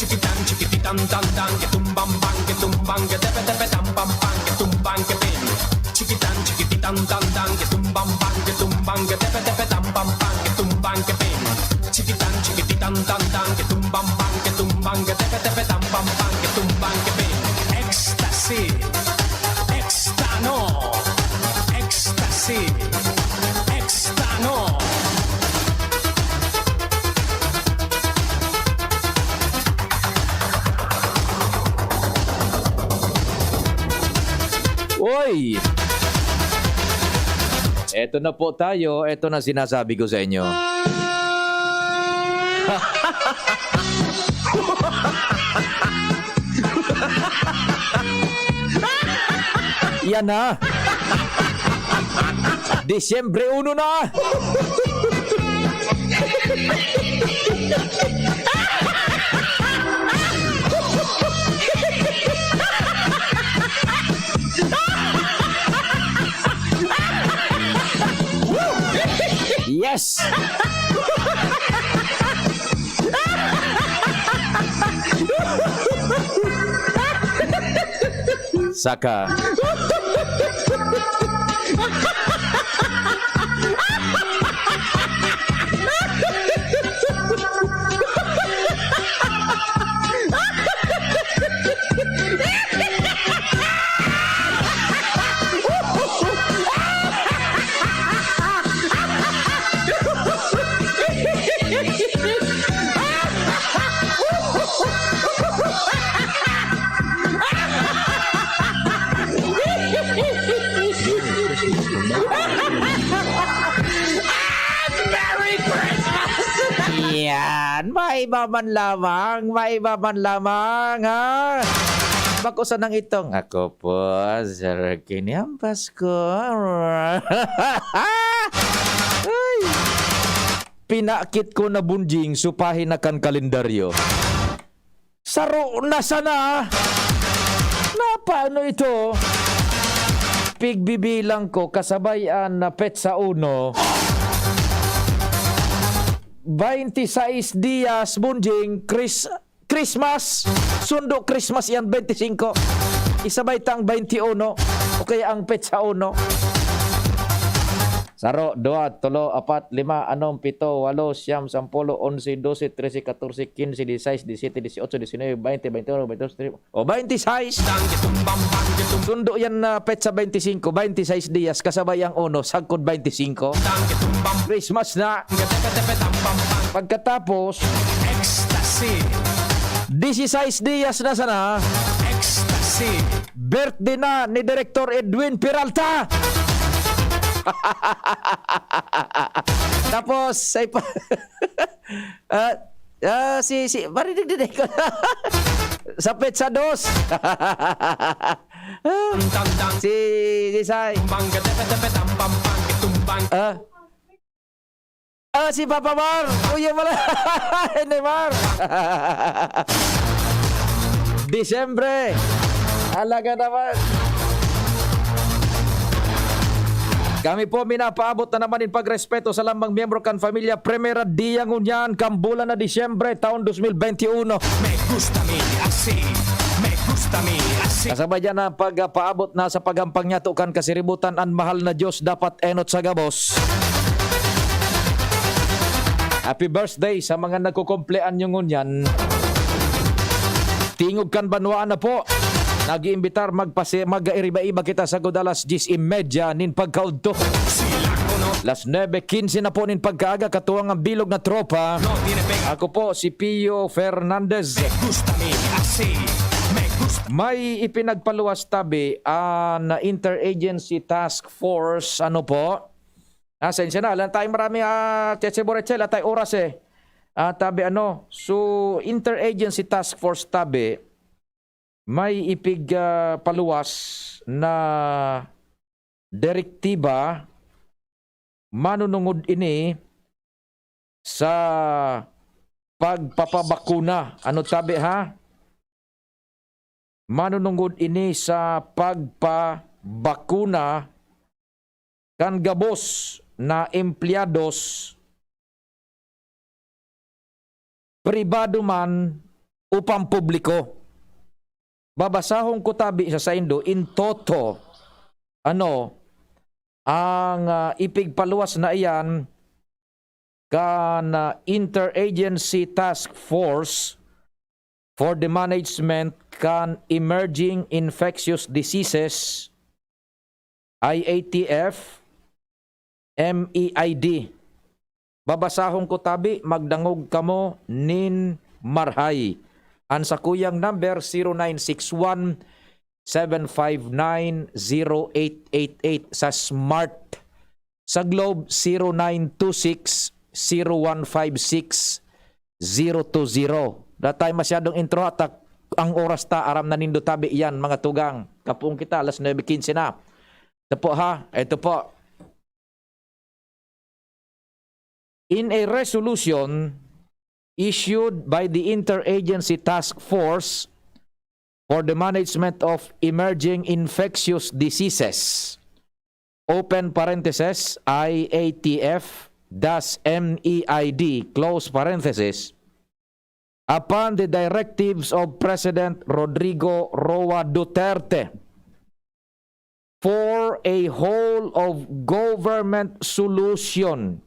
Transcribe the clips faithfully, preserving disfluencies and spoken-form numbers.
Chikitan, chikititan, tan, tan, ke tumbang, bang, ke tumbang, ke tepe, tepe, tam, pam, pam, ke tumbang, ke ping. Chikitan, chikititan, tan, tan, ke tumbang, bang, ke tumbang, ke tepe, tepe, tam, pam, pam, ke tumbang, ke ping. Chikitan, chikititan, tan, tan, ke tumbang, bang, ke tumbang, ke tepe, tepe, tam, pam, pam, ke tumbang, ke ping. Ecstasy, Extano, Ecstasy, Extano. Uy! Eto na po tayo, eto na sinasabi ko sa inyo. Yan na! Disyembre uno na! Yes! Saka. Merry Christmas! Yan, maiba man lamang, maiba man lamang, ha? Bako sanang itong, "Ako po, Sir Kenny, ang Pasko." Ay! Pinakit ko na bunjing, supahi na kan kalendaryo. Saro na sana! Na paano ito? Pigbibilang ko, kasabay an na petsa uno. Bainti sais dias, bunjing, Chris-, Christmas. Sundo Christmas yan, bainti singko. Isabay ta ang bainti uno, o kaya ang petsa uno. Saro, dua, tolo, apat, lima, anom, pito, walo, siyam, sampulo, onse, dose, trese, katorse, kinse, disisais, disisete, disiyotso, disinebe, baynte, baynte uno, baynte dos, baynte tres, o baynte sais. Sundo yan na petsa baynte singko, baynte sais dias, kasabay ang uno, sagkod baynte singko. Christmas na. Pagkatapos, Ecstasy. Disisais dias na sana. Ecstasy. Birthday na ni Direktor Edwin Peralta. Tapos, ay pa, ah, ah, si, si, marinig din ko. Sa petsa dos. Si, si Sai. Ah. Ah, si Papa Mar! Kuya Mar! Hindi, Mar! Disyembre! Talaga naman! Kami po minapaabot na naman in pagrespeto sa lambang miyembro kan Familia Primera Dia ngunyan, kan bulan na Disyembre, taon dos mil bente uno. Me gusta mi así, me gusta mi así. Kasabay dyan ang pagpaabot na sa pagampang nyato kan kasiributan, an mahal na Diyos dapat enot sa gabos. Happy birthday sa mga nagkukumpleanyo ngunyan. Tingog kan banwaan na po. Nag-iimbitar magpasi-, mag-iiba-iba kita sagkod alas dyes y media nin pagkaudto. Las nuebe quince na po nin pagkaaga, katuwang ang bilog na tropa. Ako po si Pio Fernandez. Me gusta mi así. Me gusta. May ipinagpaluwas tabi, ah, na interagency task force, ano po? Ah, sensya na, lang tayo marami, ah, Cheche Borechel, at tayo oras eh. Ah, tabi ano, so interagency task force tabi, may ipig, ah, paluwas na direktiba manunungod ini sa pagpapabakuna. Ano tabi, ha? Manunungod ini sa pagpabakuna kan gabos na empleyados, pribado man o pampubliko. Babasahon ko tabi sa saindo in toto, ano, ang, ah, ipigpaluwas na iyan kan, ah, Interagency Task Force for the Management kan Emerging Infectious Diseases, I A T F, M E I D. Babasahon ko tabi, magdangog kamo nin marhay. An sakuyang number, zero nine six one, seven five nine, zero eight eight eight. Sa Smart, sa Globe, zero nine two six, zero one five six, zero two zero. Da tayo masyadong intro, ha, ta ang oras ta, aram na nindo tabi iyan, mga tugang. Kapuong kita, alas nuebe quince na. Ito po, ha, ito po. In a resolution issued by the Interagency Task Force for the Management of Emerging Infectious Diseases, open parenthesis, I A T F dash M E I D, close parenthesis, upon the directives of President Rodrigo Roa Duterte, for a whole of government solution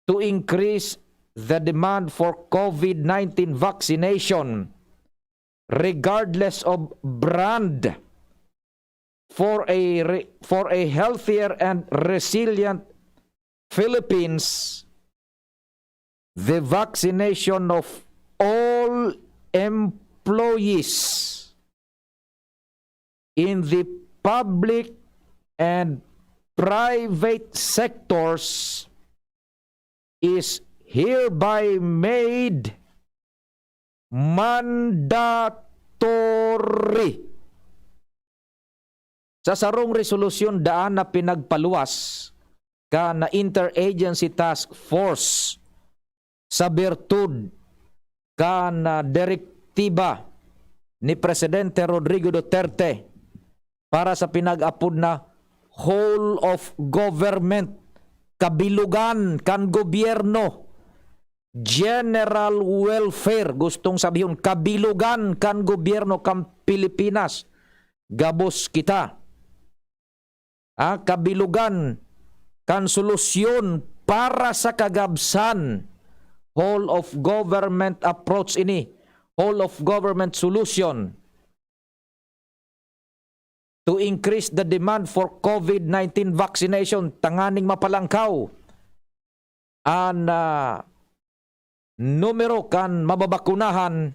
to increase the demand for COVID nineteen vaccination, regardless of brand, for a re-, for a healthier and resilient Philippines, the vaccination of all employees in the public and private sectors is hereby made mandatory. Sa sarong resolusyon daan na pinagpaluwas kan Interagency Task Force sa birtud kan, ah, direktiba ni Presidente Rodrigo Duterte para sa pinag-apod na whole of government, kabilugan kan gobyerno, general welfare, gustong sabihon, kabilugan kan gobyerno kan Pilipinas, gabos kita. Ah, kabilugan kan solusyon para sa kagabsan. Whole of government approach ini. Whole of government solution to increase the demand for COVID nineteen vaccination, tanganing mapalangkaw an, ah, numero kan mababakunahan,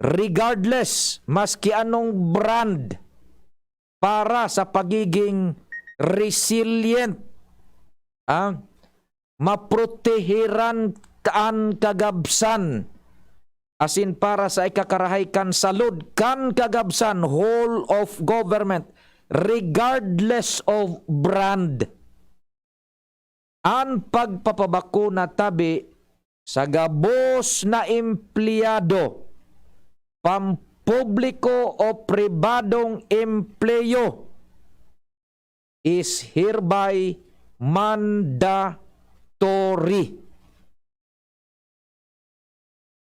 regardless, maski anong brand, para sa pagiging resilient, ah, maprotehiran an kagabsan, asin para sa ikakarahay kan salud kan kagabsan, whole of government, regardless of brand. An pagpapabakuna tabi sa gabos na empleyado, pampubliko o pribadong empleyo, is hereby mandatory.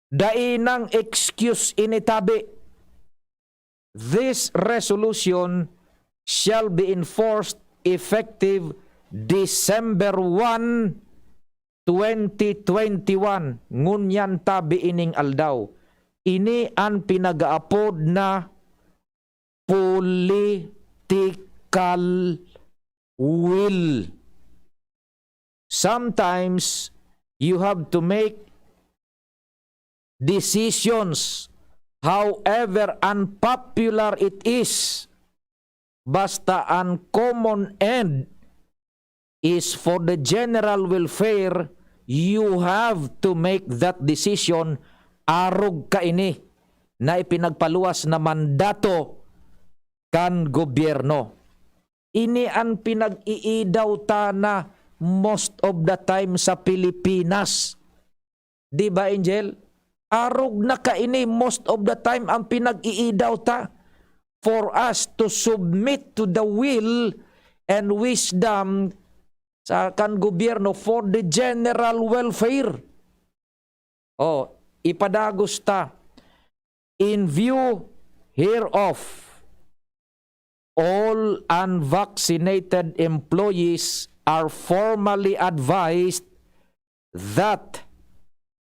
Dai nang excuse ini tabi. This resolution shall be enforced effective December one, twenty twenty-one. Ngunyan tabi ining aldaw. Ini an pinag-aapod na political will. Sometimes, you have to make decisions, however unpopular it is, basta an common end is for the general welfare, you have to make that decision, arog kaini na ipinagpaluwas na mandato kan gobyerno. Ini an pinag-iidaw ta na most of the time sa Pilipinas. Di ba, Angel? Arog na kaini, most of the time, ang pinag-iidaw ta for us to submit to the will and wisdom sa kan gobyerno for the general welfare. O, ipadagos ta. In view hereof, all unvaccinated employees are formally advised that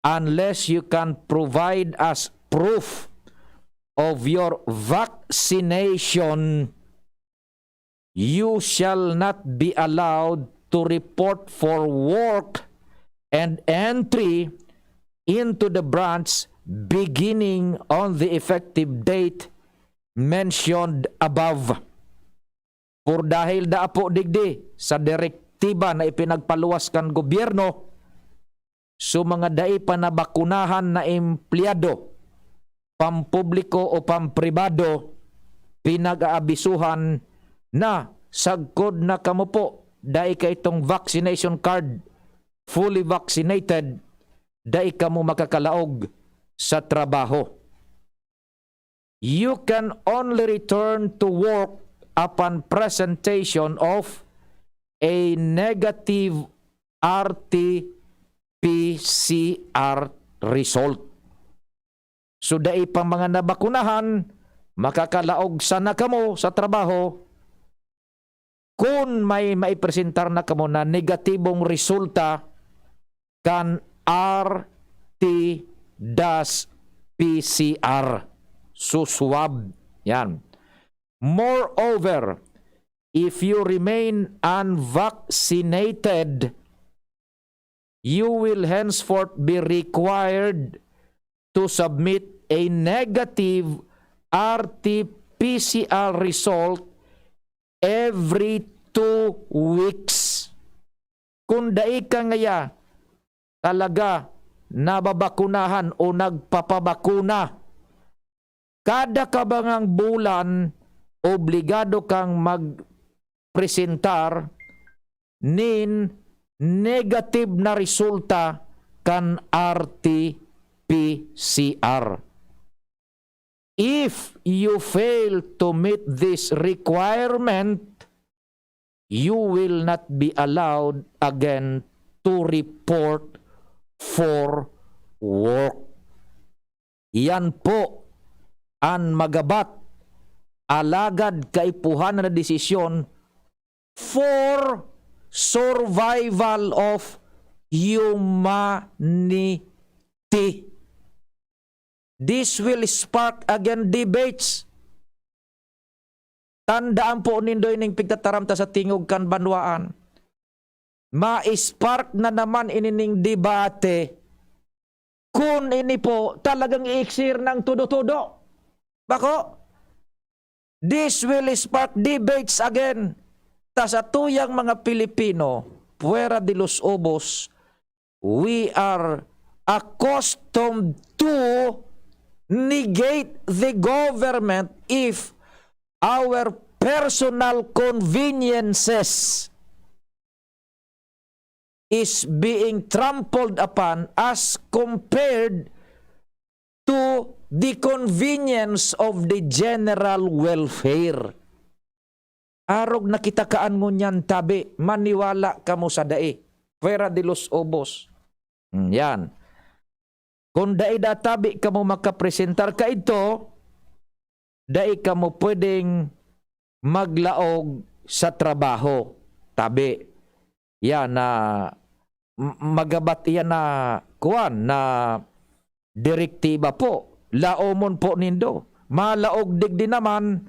unless you can provide us proof of your vaccination, you shall not be allowed to report for work and entry into the branch beginning on the effective date mentioned above. Por dahil daa po digdi sa direktiba na ipinagpaluwas kan gobyerno, so mga dai pa nabakunahan na empleyado, pampubliko o pampribado, pinag-aabisuhan na sagkod na kamo po dai kaitong vaccination card, fully vaccinated, dai kamo makakalaog sa trabaho. You can only return to work upon presentation of a negative R T P C R result. So, dai pa mga nabakunahan, makakalaog sana kamo sa trabaho kun may maipresentar na kamo na negatibong resulta kan R T das P C R. So, swab. Yan. Moreover, if you remain unvaccinated, you will henceforth be required to submit a negative R T P C R result every two weeks. Kung dai ka ngaya talaga nababakunahan o nagpapabakuna, kada kabangang bulan, obligado kang magpresentar nin negative na resulta kan R T P C R. If you fail to meet this requirement, you will not be allowed again to report for work. Yan po an magabat, alagad kaipuhan na desisyon for survival of humanity. This will spark again debates. Tandaan po nindo ining pigtataram ta sa tingog kan banwaan. Ma-spark na naman inining debate kun ini po talagang i-exer ng todo-todo. Bako? This will spark debates again. Ta sa tuyang mga Pilipino, fuera de los ubos, we are accustomed to negate the government if our personal conveniences is being trampled upon as compared to the convenience of the general welfare. Arog na kita kaan ngunyan tabi, maniwala kamo sa dai. Fuera de los ubos. Hmm, yan. Kung dai da tabi kamo makapresentar kaidto, dai kamo pwedeng maglaog sa trabaho. Tabi. Yan na m-, magabat iyan na kuwan, na direktiba po. Laomon po nindo. Malaog digdi naman,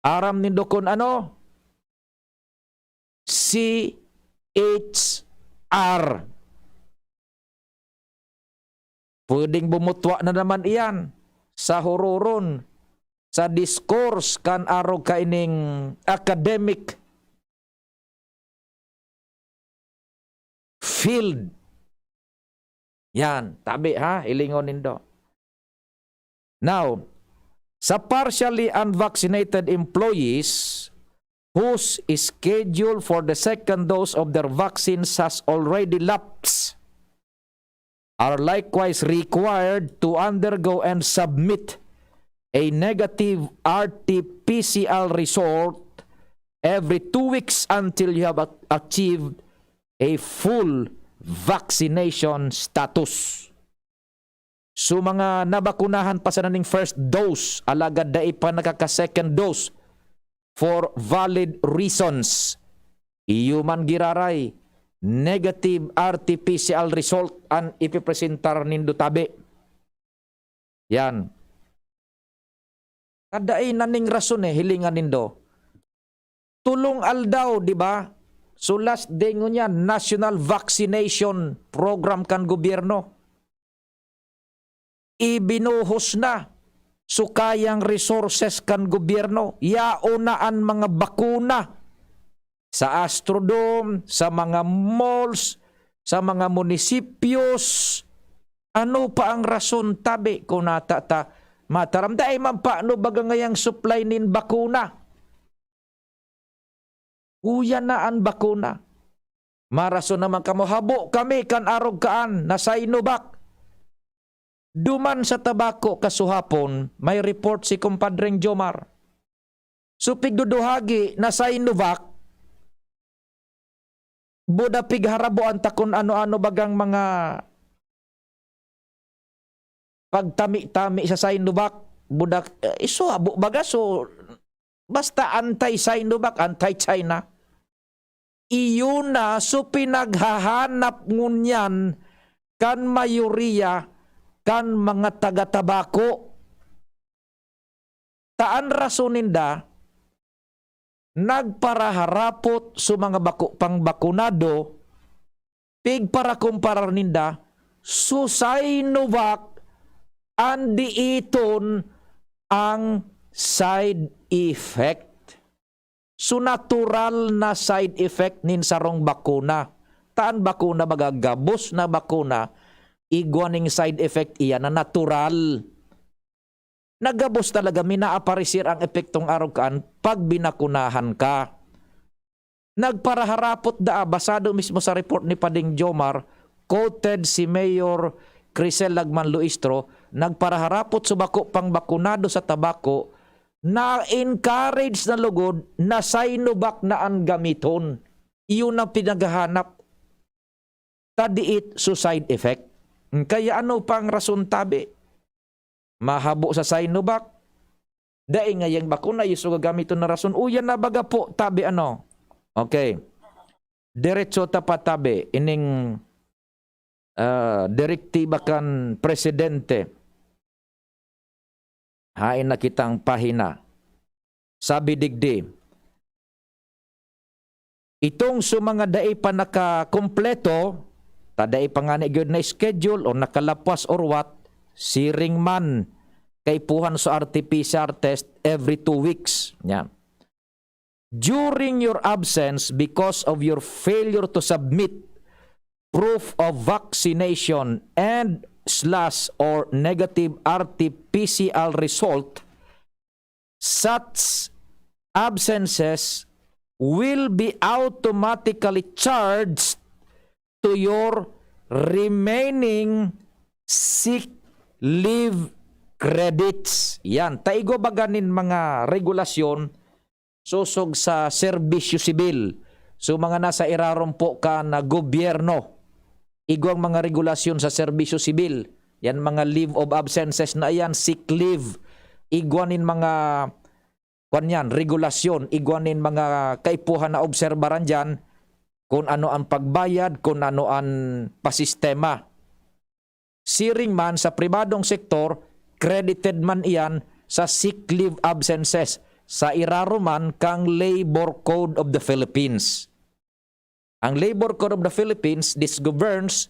aram nindo kun ano? C H R. Pwedeng bumutwa na naman iyan sa huroron, sa discourse kan arog kaining academic field. Yan, tabi ha, hilingon nindo. Now, sa partially unvaccinated employees whose schedule for the second dose of their vaccines has already lapsed are likewise required to undergo and submit a negative R T P C R result every two weeks until you have a-, achieved a full vaccination status. So, mga nabakunahan pa sana ning first dose, alagad dai pa nakaka-second dose for valid reasons. Iyo man giraray, negative R T P C R result an ipipresentar nindo tabi. Yan. Kadai na ning rason eh, hilingan nindo. Tulong aldaw, di ba? So last day ngunyan, national vaccination program kan gobyerno. Ibinuhos na. So kayang resources kan gobyerno. Yaon na an mga bakuna. Sa Astrodome, sa mga malls, sa mga munisipyos. Ano pa ang rason tabi kung nata ta mataram? Dai man pa ano baga ngayang supply nin bakuna? Uya na an bakuna. Marason naman kamo, habo kami kan arog kaan na Sinovac. Duman sa Tabaco kasuhapon, may report si Kumpadreng Jomar. So, pigduduhagi na Sinovac, buda pigharaboan ta kun ano-ano bagang mga pagtami-tami sa Sinovac, buda, eh, iso, habo baga, so, basta anti-Sinovac, anti-China. Iyo na, so, pinaghahanap ngunyan kan mayoriya kan mga taga-Tabaco. Ta an rason ninda, nagparaharapot sa mga bako pang bakunado, pigparakumparar ninda, so Sinovac an diiton ang side effect. So natural na side effect nin sarong bakuna. Ta an bakuna baga gabos na bakuna, igwa ning side effect iyan na natural. Nagabos talaga, minaaparisir ang epektong arog kaan pag binakunahan ka. Nagparaharapot daa, basado mismo sa report ni Pading Jomar, quoted si Mayor Crisel Lagman Luistro, nagparaharapot sa bako pang bakunado sa Tabaco, na-encourage na lugod na Sinovac na an gamiton. Iyon ang pinaghahanap. Ta diit so side effect. Kaya ano pa ang rason tabi? Mahabo sa Sinovac? Dai ngayang bakuna, iso gagamiton na rason. Uyan na baga po, tabi ano? Okay. Diretso ta pa tabi, ining, ah, direktiba kan presidente. Hain na kitang pahina. Sabi digdi, itong sa mga dai pa nakakumpleto, ta dai pa ngani gyud na-schedule o nakalapwas or what, siring man, kaipuhan sa R T P C R test every two weeks. Yan. During your absence because of your failure to submit proof of vaccination and slash or negative R T P C R result, such absences will be automatically charged to your remaining sick leave credits. Yan. Ta igwa baga nin mga regulasyon sosog sa serbisyo sibil. So, mga nasa irarom po kan gobyerno, igwang mga regulasyon sa serbisyo sibil. Yan mga leave of absences na yan, sick leave. Igwa nin mga, kwan yan, regulasyon. Igwa nin mga kaipuhan na obserbaran dyan kung ano ang pagbayad, kung ano ang pasistema. Siring man sa pribadong sektor, credited man iyan sa sick leave absences sa irarom man kan Labor Code of the Philippines. Ang Labor Code of the Philippines, this governs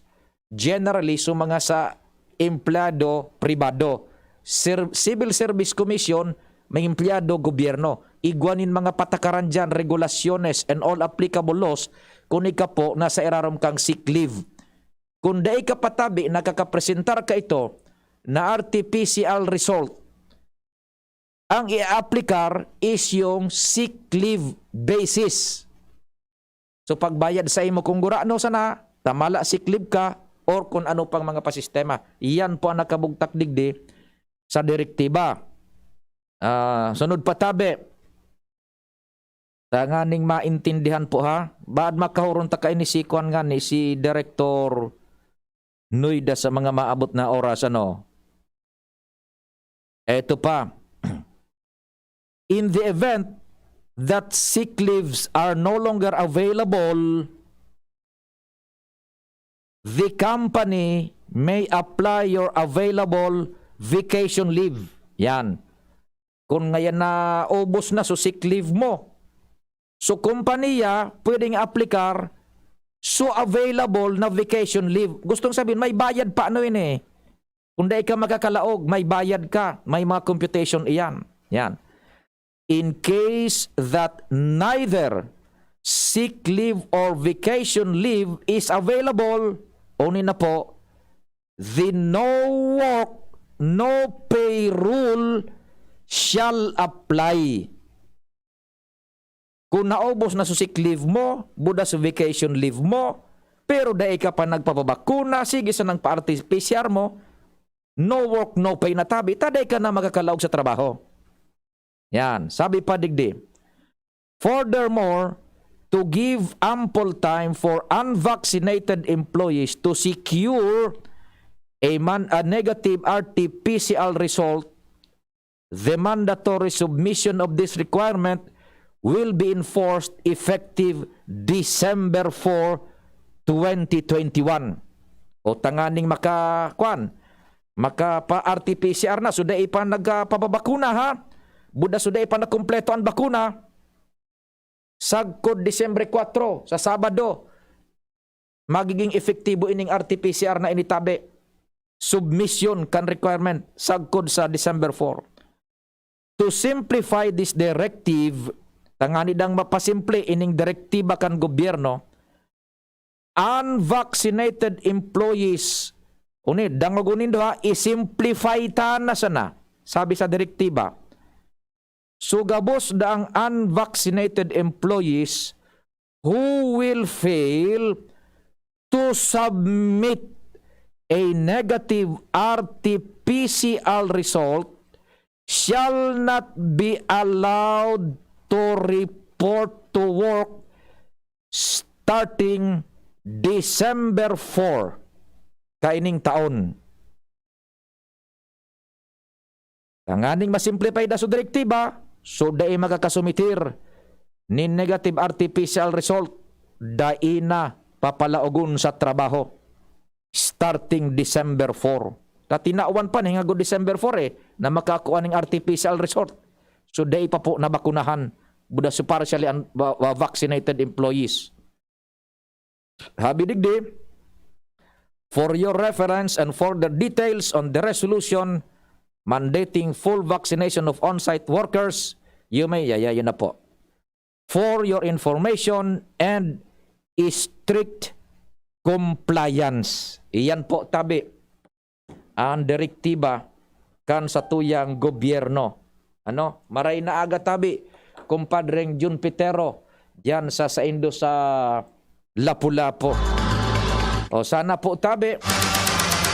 generally sa mga sa empleyado pribado. Sir, Civil Service Commission, may empleyado gobyerno. Igwa nin mga patakaran dyan, regulaciones, and all applicable laws, kung ika po nasa irarom kang sick leave. Kung dai ka patabi, nakakapresentar ka ito na R T P C R result, ang i-aplikar is yung sick leave basis. So, pagbayad sa imo, kung gurano sana, tamala sick leave ka, or kung ano pang mga pasistema. Iyan po ang nakabugtak digdi sa direktiba. Ah, sunod pa tabi. Tanganing maintindihan po, ha? Baad makahuron ta kaini si kuan ngani, si Director Noida sa mga maabot na oras, ano? Eto pa. In the event that sick leaves are no longer available, the company may apply your available vacation leave. Yan. Kung ngayon na ubos na so sick leave mo, so kompanya pwedeng aplikar so available na vacation leave. Gustong sabihin, may bayad pa ano ini. Kung dai ka makakalaog, may bayad ka. May mga computation iyan. Yan. In case that neither sick leave or vacation leave is available, uni na po, the no work, no pay rule shall apply. Kung naubos na so sick leave mo, buda so vacation leave mo, pero dai ka pa nagpapabakuna, sige sa nang pa-R T P C R mo, no work, no pay na tabi, ta dai ka na makakalaog sa trabaho. Yan, sabi pa digdi. Furthermore, to give ample time for unvaccinated employees to secure a, man, a negative R T P C R result, the mandatory submission of this requirement will be enforced effective December four, twenty twenty-one. O tanganing maka, kwan, makapa-R T P C R na, so dai pa nagpapabakuna, ha? Buda so dai pa nakumpleto an bakuna. Sagkod Disyembre kwatro, sa Sabado, magiging epektibo ining R T P C R na ini tabi. Submission kan requirement sagkod sa December four. To simplify this directive, tangani dang mapasimple ining direktiba kan gobyerno, unvaccinated employees, uni, dangogon nindo ha, i-simplify ta na sana, sabi sa direktiba. So, gabos daang unvaccinated employees who will fail to submit a negative R T P C R result shall not be allowed to report to work starting December four kaining taon. Tanganing ma-simplify da so direktiba, so dai makakasumitir nin negative R T P C R result, dai na papalaogon sa trabaho starting December four. Ta tinawan pa nin hanggang December four eh, na makakua ning R T P C R result. So dai pa po nabakunahan, buda so partially un-, wa-, wa-, vaccinated employees. Habi digdi, for your reference and further details on the resolution mandating full vaccination of on-site workers, you may, yaya, yun na po. For your information and strict compliance. Iyan po, tabi, ang direktiba kan satuyang gobyerno. Ano? Maray na aga tabi, kumpadreng Jun Pitero, diyan sa saindo sa Lapu-Lapu. O, sana po tabi,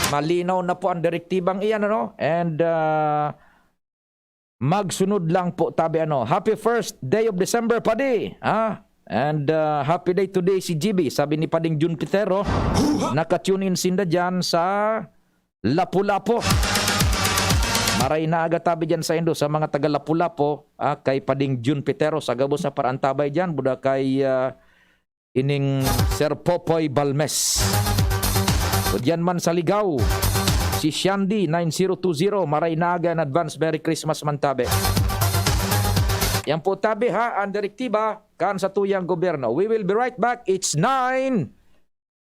malinaw na po ang direktibang iyan, ano? And, ah, magsunod lang po tabi, ano? Happy first day of December, padi, ha? And, ah, happy day today si G B, sabi ni Pading Jun Pitero. Naka-tune in sinda diyan sa Lapu-Lapu. Maray na aga tabi diyan saindo sa mga taga Lapu-Lapu, ah, kay Pading Jun Pitero sa gabos na parantabay diyan, buda kay, ah, ining Sir Popoy Balmes. O diyan man sa Ligao, si Shandy nine zero two zero, maray na aga and advance Merry Christmas man tabi. Yan po tabi ha, ang direktiba kan satuyang gobyerno. We will be right back. It's nine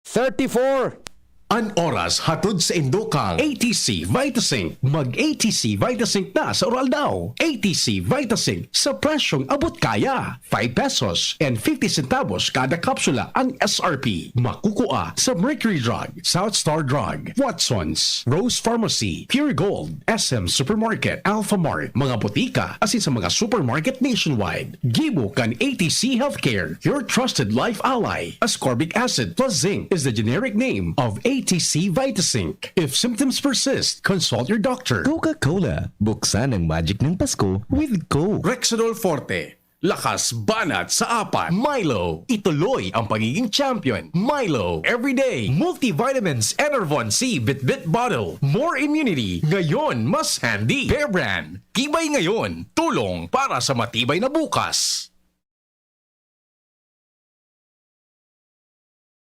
thirty-four. An oras hatod saindo kan A T C Vitazinc. Mag A T C Vitazinc na sa Uraldaw. A T C Vitazinc sa presyong abot kaya. Five pesos and fifty centavos kada kapsula ang S R P. Makukua sa Mercury Drug, South Star Drug, Watsons, Rose Pharmacy, Pure Gold, S M Supermarket, Alphamart, mga botika, asin sa mga supermarket nationwide. Gibo kan A T C Healthcare, your trusted life ally. Ascorbic acid plus zinc is the generic name of A T C Vitazinc. If symptoms persist, consult your doctor. Coca-Cola, buksan ang magic ng Pasko with Coke. Rexidol Forte, Lakas banat sa apat. Milo, ituloy ang pagiging champion. Milo, everyday. Multivitamins, Enervon C, Bitbit Bottle. More immunity, ngayon mas handy. Bear Brand, tibay ngayon, tulong para sa matibay na bukas.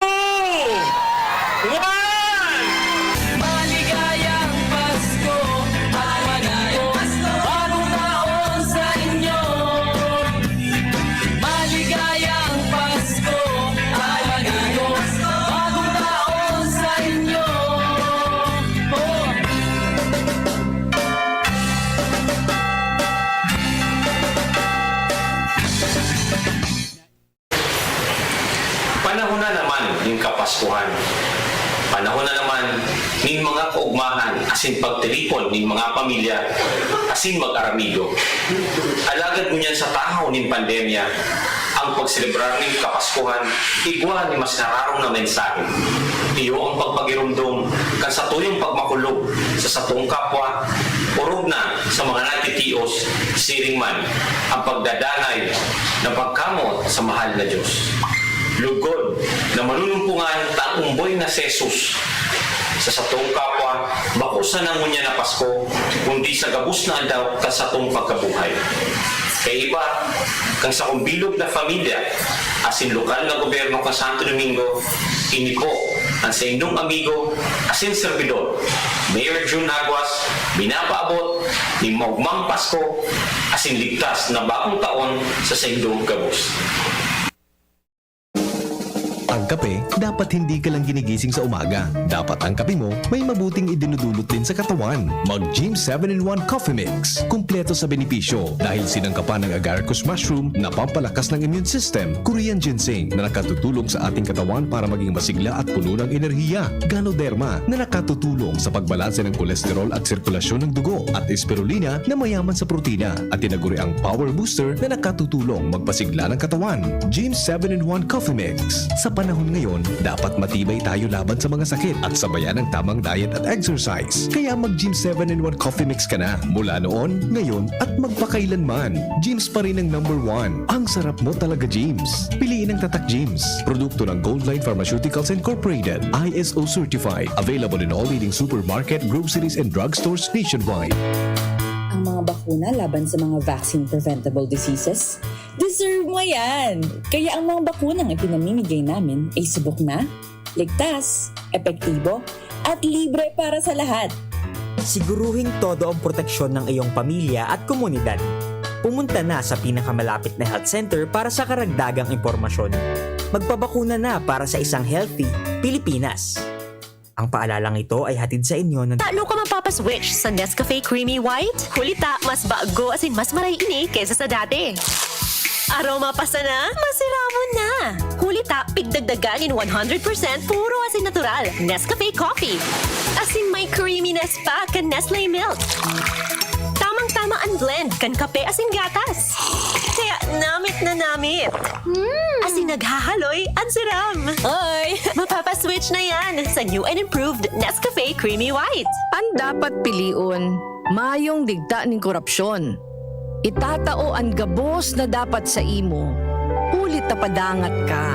Two, one. Maligayang Pasko at maligayang Bagong Taon sa inyo. Maligayang Pasko at maligayang Bagong Taon sa inyo. Oh. Panahon na naman nin Kapaskuhan. Panahon na naman nin mga kaugmahan asin pagtiripon nin mga pamilya asin mag-aramigo. Alagad ngunyan sa tahaw nin pandemya, ang pagselebrar nin Kapaskuhan igwa nin mas nararom na mensahe. Iyo ang pagpagiromdom kan satuyang pagmakulog sa satong kapwa, orog na sa mga nagtitios, siring man ang pagdadanay na pagkamoot sa mahal na Diyos. Lugod na manunumpongan ta an omboy na si Jesus sa satong kapwa, bako sana ngunyan na Pasko, kundi sa gabos na aldaw kan satong pagkabuhay. Kaiba kan sakong bilog na pamilya asin lokal na gobyerno kan Santo Domingo, ini po an saindong amigo asin serbidor, Mayor Jun Aguas, minapaabot nin maogmang Pasko asin ligtas na Bagong Taon sa saindong gabos. Ang kape, dapat hindi ka lang ginigising sa umaga. Dapat ang kape mo may mabuting idinudulot din sa katawan. Mag Gym seven-in-one Coffee Mix. Kumpleto sa benepisyo dahil sinangkapan ng agaricus mushroom na pampalakas ng immune system, Korean ginseng na nakatutulong sa ating katawan para maging masigla at puno ng enerhiya, Ganoderma na nakatutulong sa pagbalanse ng kolesterol at sirkulasyon ng dugo, at Spirulina na mayaman sa protina, at tinaguriang Power Booster na nakatutulong magpasigla ng katawan. Gym seven-in-one Coffee Mix. Sa panahon ngayon, dapat matibay tayo laban sa mga sakit at sabayan ng tamang diet at exercise. Kaya mag Gym seven-in-one Coffee Mix ka na mula noon, ngayon, at magpakailanman. Gym's pa rin ang number one. Ang sarap mo talaga, Gym's. Piliin ang Tatak Gym's. Produkto ng Goldline Pharmaceuticals Incorporated, I S O certified. Available in all leading supermarket, groceries, and drugstores nationwide. Ang mga bakuna laban sa mga vaccine-preventable diseases, deserve mo yan! Kaya ang mga bakunang ipinamimigay namin ay subok na, ligtas, epektibo, at libre para sa lahat. Siguruhing todo ang proteksyon ng iyong pamilya at komunidad. Pumunta na sa pinakamalapit na health center para sa karagdagang impormasyon. Magpabakuna na para sa isang healthy Pilipinas. Ang paalalang ito ay hatid sa inyo ng Tano ka mapapaswitch sa Nescafe Creamy White? Huli ta, mas bago asin mas maray ini kaysa sa dati. Aroma pa sana, masiramon na! Huli ta, pigdagdagan nin one hundred percent puro asin natural, Nescafe Coffee. Asin may creaminess pa kan Nestle Milk. Tamang-tama an blend kan kape asin gatas. Kaya namit na namit. Mm. Asin naghahaloy an siram. Oy! Mapapaswitch na yan sa new and improved Nescafe Creamy White. An dapat pilion, mayong digta nin korapsyon. Itatao an gabos na dapat sa imo, huli ta padangat ka.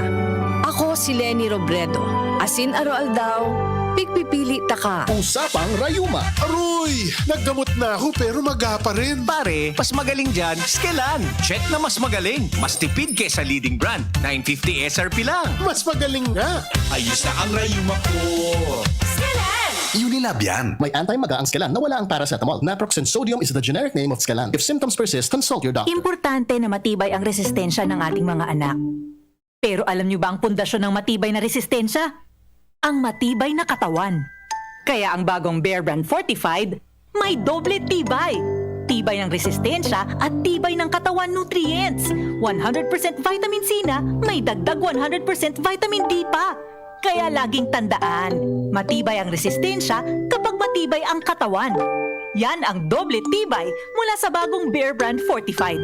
Ako si Leni Robredo, asin aroaldaw, pigpipili taka. Usapang Rayuma. Aroy! Naggamot na ako pero maga pa rin. Pare, mas magaling dyan, Skelan. Check na mas magaling. Mas tipid kesa leading brand. Nine fifty S R P lang. Mas magaling nga. Ayos na ang rayuma ko. Skelan! Unilab yan. May anti-maga ang Skelan na wala ang paracetamol. Naproxen sodium is the generic name of Skelan. If symptoms persist, consult your doctor. Importante na matibay ang resistensya ng ating mga anak. Pero alam niyo ba ang pundasyon ng matibay na resistensya? Ang matibay na katawan. Kaya ang bagong Bear Brand Fortified may doble tibay. Tibay ng resistensya at tibay ng katawan nutrients. One hundred percent vitamin C na, may dagdag one hundred percent vitamin D pa. Kaya laging tandaan, matibay ang resistensya kapag matibay ang katawan. Yan ang doble tibay mula sa bagong Bear Brand Fortified.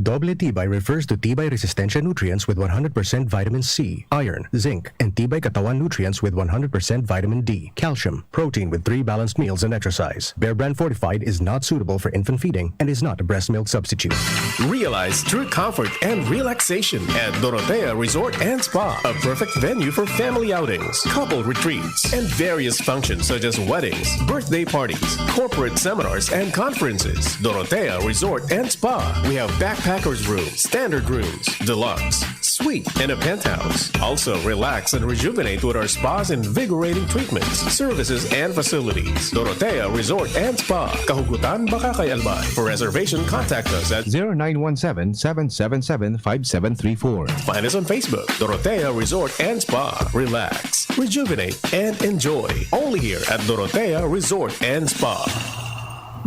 Doble tibay refers to tibay resistensya nutrients with one hundred percent vitamin C, iron, zinc, and tibay katawan nutrients with one hundred percent vitamin D, calcium, protein with three balanced meals and exercise. Bear Brand Fortified is not suitable for infant feeding and is not a breast milk substitute. Realize true comfort and relaxation at Dorotea Resort and Spa, a perfect venue for family outings, couple retreats, and various functions such as weddings, birthday parties, corporate seminars, and conferences. Dorotea Resort and Spa. We have backpackers room, standard rooms, deluxe, suite, and a penthouse. Also, relax and rejuvenate with our spa's invigorating treatments, services, and facilities. Dorotea Resort and Spa. Kahugutan, Bacacay, Albay. For reservation, contact us at zero nine one seven, seven seven seven, five seven three four. Find us on Facebook, Dorotea Resort and Spa. Relax, rejuvenate, and enjoy. Only here at Dorotea Resort and Spa.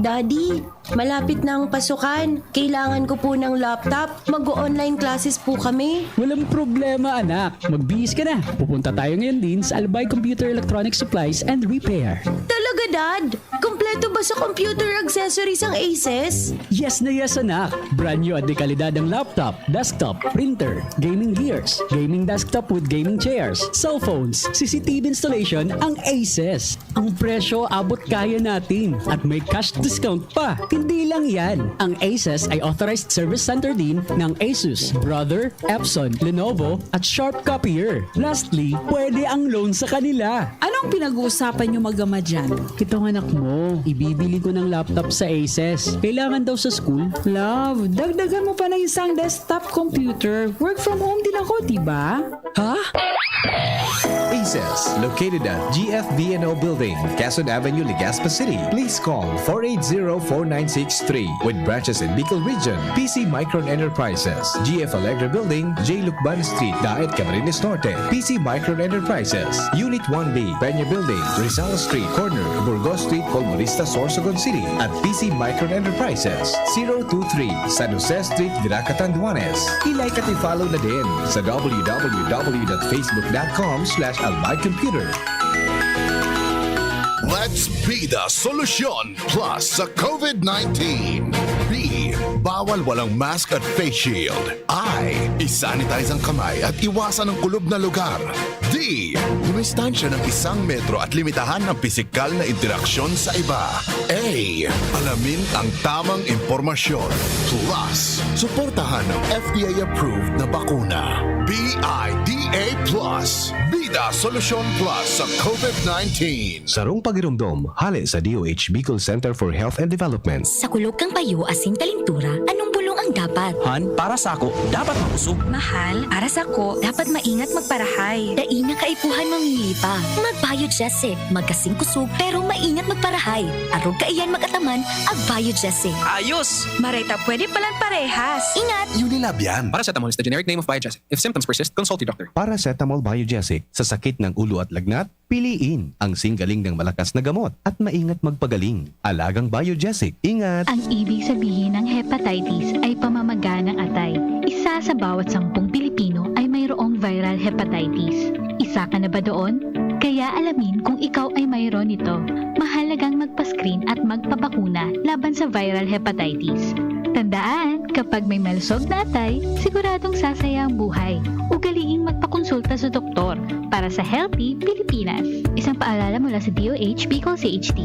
Daddy, malapit na ang pasukan. Kailangan ko po ng laptop. Mag-o-online classes po kami. Walang problema, anak. Magbihis ka na. Pupunta tayo ngayon din sa Albay Computer Electronic Supplies and Repair. Talaga, Dad? Kompleto ba sa computer accessories ang Aces? Yes na yes, anak. Brand new at de kalidad ang laptop, desktop, printer, gaming gears, gaming desktop with gaming chairs, cellphones, C C T V installation ang Aces. Ang presyo abot kaya natin at may cash discount pa. Hindi lang yan, ang Aces ay authorized service center din ng Asus, Brother, Epson, Lenovo at Sharp Copier. Lastly, pwede ang loan sa kanila. Anong pinag-uusapan niyo mag-ama dyan? Itong anak mo, ibibili ko ng laptop sa Aces. Kailangan daw sa school. Love, dagdagan mo pa ng isang desktop computer. Work from home din ako, di ba? Ha? Aces, located at G F V N O Building, Quezon Avenue, Legazpi City. Please call four eight zero, four nine six three. With branches in Bicol Region, P C Micron Enterprises, G F Allegra Building, J Lucban Street, Daet, Camarines Norte, P C Micron Enterprises, Unit one B, Peña Building, Rizal Street, corner, Burgos Street, Colmonista, Sorsogon City, at P C Micron Enterprises, zero two three, San Jose Street, Virac, Catanduanes. I-like at i-follow na din sa w w w dot facebook dot com slash albay computer. Let's be the solution plus sa COVID nineteen. B, bawal walang mask at face shield. I, i-sanitize ang kamay at iwasan ang kulob na lugar. D, dumistansya ng isang metro at limitahan ang pisikal na interaksyon sa iba. A, alamin ang tamang impormasyon. Plus, suportahan ang F D A-approved na bakuna. B I D A plus, Bida Solusyon Plus sa COVID nineteen. Sarong pagiromdom, hale sa D O H Bicol Center for Health and Development. Sa kulog kan payo asin kalintura, anong bulong ang dapat? Han, para sako, dapat makusog. Mahal, para sako, dapat maingat magparahay. Dai na kaipuhan mamili pa. Mag-Biogesic, magkasing kusog, pero maingat magparahay. Arog kaiyan mag-ataman, ag Biogesic. Ayos! Maray ta pwede palan parehas. Ingat! Unilab yan. Paracetamol is the generic name of Biogesic. If symptoms persist, consult your doctor. Paracetamol Biogesic, sa sakit ng ulo at lagnat, piliin ang singgaling ng malakas na gamot at maingat magpagaling. Alagang Biogesic, ingat! Ang ibig sabihin ng hepatitis ay pamamaga ng atay. Isa sa bawat sampung Pilipino ay mayroong viral hepatitis. Isa ka na ba doon? Kaya alamin kung ikaw ay mayroon nito. Mahalagang magpa-screen at magpabakuna laban sa viral hepatitis. Tandaan, kapag may malusog na atay, siguradong sasaya ang buhay. Ugaliing magpakonsulta sa doktor para sa Healthy Pilipinas. Isang paalala mula sa D O H Bicol C H D.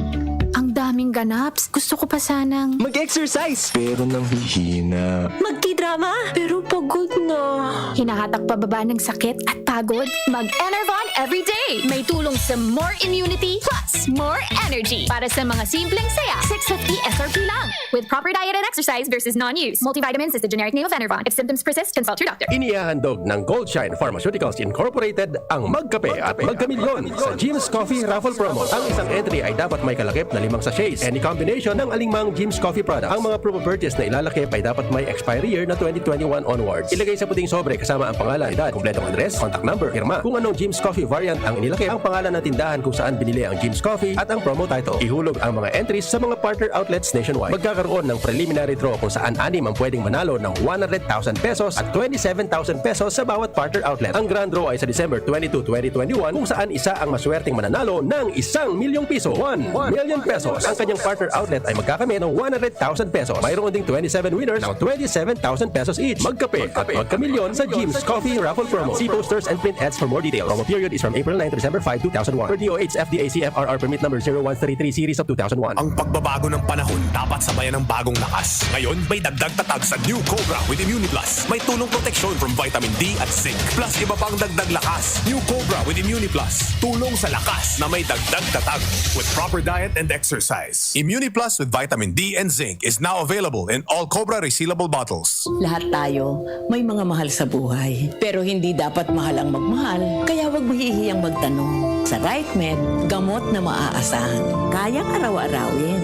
Ang daming ganaps. Gusto ko pa sanang mag-exercise. Pero nanghihina. Magkidrama. Pero pagod na. Hinahatak pababa ng sakit at pagod? Mag-Enervon everyday. May tulong sa more immunity plus more energy. Para sa mga simpleng saya, six fifty S R P lang. With proper diet and exercise versus non-use. Multivitamins is the generic name of Enervon. If symptoms persist, consult your doctor. Inihahandog ng Goldshine Pharmaceuticals Incorporated ang Magkape at Magkamilyon sa Jim's Coffee Raffle Promo. Ang isang entry ay dapat may kalakip na limang sachets. Any combination ng alingmang Jim's Coffee product. Ang mga proof of purchase na ilalakip ay dapat may expiry year na twenty twenty-one onwards. Ilagay sa puting sobre kasama ang pangalan, edad, kumpletong address, contact number, pirma. Kung anong Jim's Coffee variant ang inilakip, ang pangalan ng tindahan kung saan binili ang Jim's Coffee at ang Mo title. Ihulog ang mga entries sa mga partner outlets nationwide. Magkakaroon ng preliminary draw kung saan anim ang pwedeng manalo ng one hundred thousand pesos at twenty-seven thousand pesos sa bawat partner outlet. Ang grand draw ay sa December twenty-two, twenty twenty-one, kung saan isa ang maswerteng mananalo ng isang milyong piso. One million pesos. Ang kanyang partner outlet ay magkakamit ng one hundred thousand pesos. Mayroon ding twenty-seven winners ng twenty-seven thousand pesos each. Magkape at magkamilyon sa Jim's Coffee Raffle Promo. See posters and print ads for more details. Promo period is from April nine to December five, two thousand one. Per D O H F D A C F R R permit number zero one three three series of two thousand one. Ang pagbabago ng panahon dapat sabayan ng bagong lakas. Ngayon, may dagdag tatag sa New Cobra with Immuniplus. May tulong proteksyon from vitamin D at zinc. Plus, iba pang dagdag lakas. New Cobra with Immuniplus. Tulong sa lakas na may dagdag tatag. With proper diet and exercise. Immuniplus with vitamin D and zinc is now available in all Cobra resealable bottles. Lahat tayo may mga mahal sa buhay. Pero hindi dapat mahal ang magmahal, kaya huwag mahihiyang magtanong. Sa RightMed, gamot na maaasahan, kayang araw-arawin.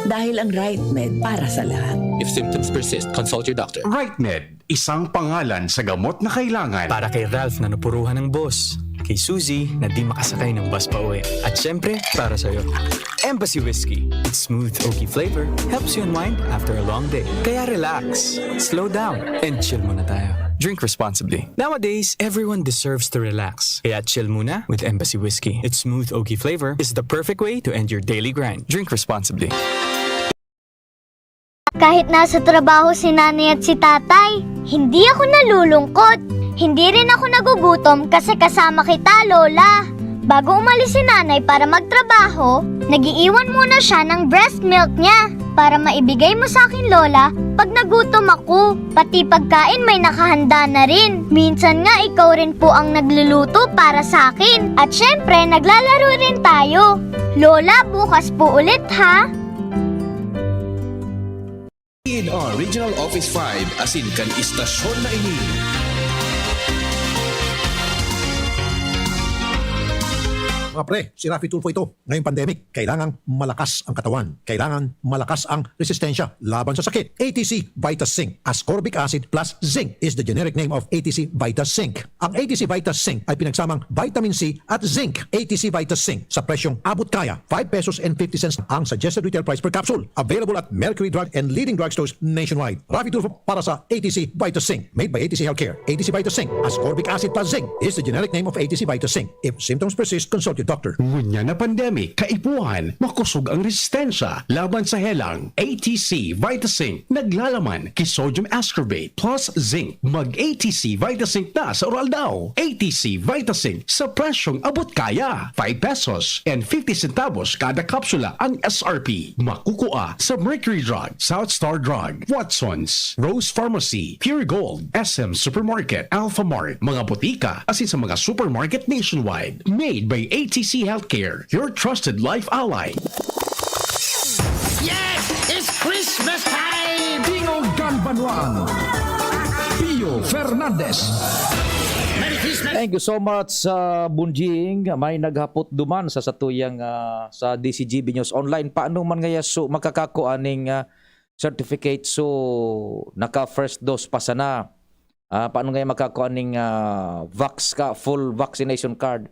Dahil ang RightMed para sa lahat. If symptoms persist, consult your doctor. RightMed, isang pangalan sa gamot na kailangan. Para kay Ralph na napuruhan ng boss, kay Suzy na di makasakay ng bus pa uwi, at syempre, para sa'yo. Embassy Whiskey. Its smooth, oaky flavor helps you unwind after a long day. Kaya relax, slow down, and chill muna tayo. Drink responsibly. Nowadays, everyone deserves to relax. Kaya chill muna with Embassy Whiskey. Its smooth, oaky flavor is the perfect way to end your daily grind. Drink responsibly. Kahit nasa trabaho si nanay at si tatay, hindi ako nalulungkot. Hindi rin ako nagugutom kasi kasama kita, Lola. Bago umalis si nanay para magtrabaho, nag-iiwan muna siya ng breast milk niya para maibigay mo sa akin, Lola, pag nagutom ako. Pati pagkain may nakahanda na rin. Minsan nga ikaw rin po ang nagluluto para sa akin. At syempre, naglalaro rin tayo. Lola, bukas po ulit ha. In our Regional Office five, asin kan istasyon na ini. Mga pre, si Raffy Tulfo ito. Ngayong pandemic, kailangang malakas ang katawan. Kailangan malakas ang resistensya laban sa sakit. A T C Vitas Zinc, ascorbic acid plus zinc is the generic name of A T C Vitas Zinc. Ang A T C Vitas Zinc ay pinagsamang vitamin C at zinc. A T C Vitas Zinc sa presyong abot kaya, five pesos and fifty cents ang suggested retail price per capsule. Available at Mercury Drug and leading drugstores nationwide. Raffy Tulfo para sa A T C Vitas Zinc. Made by A T C Healthcare. A T C Vitas Zinc, ascorbic acid plus zinc, is the generic name of A T C Vitas Zinc. If symptoms persist, consult your doctor. Ngunyan na pandemic, kaipuhan, makosog ang resistensya laban sa helang. A T C Vitas Zinc, naglalaman ki sodium ascorbate plus zinc. Mag A T C Vitas Zinc na sa oral daw. A T C Vitas Zinc sa presyong abot kaya. Five pesos and fifty centavos kada kapsula ang S R P. Makukua sa Mercury Drug, South Star Drug, Watsons, Rose Pharmacy, Pure Gold, S M Supermarket, Alphamart, mga botika, asin sa mga supermarket nationwide. Made by A T C Healthcare, your trusted life ally. Yes! It's Christmas time! Dingog kan Banwaan, Pio Fernandez. Merry Christmas! Thank you so much, uh, Bunjing. May naghapot duman sa satuyang, uh, sa D C G B News Online. Paano man ngaya so makakakua ning, uh, certificate so naka first dose pa sana? Ah, paano ngaya makakua ning, uh, vax ka, full vaccination card?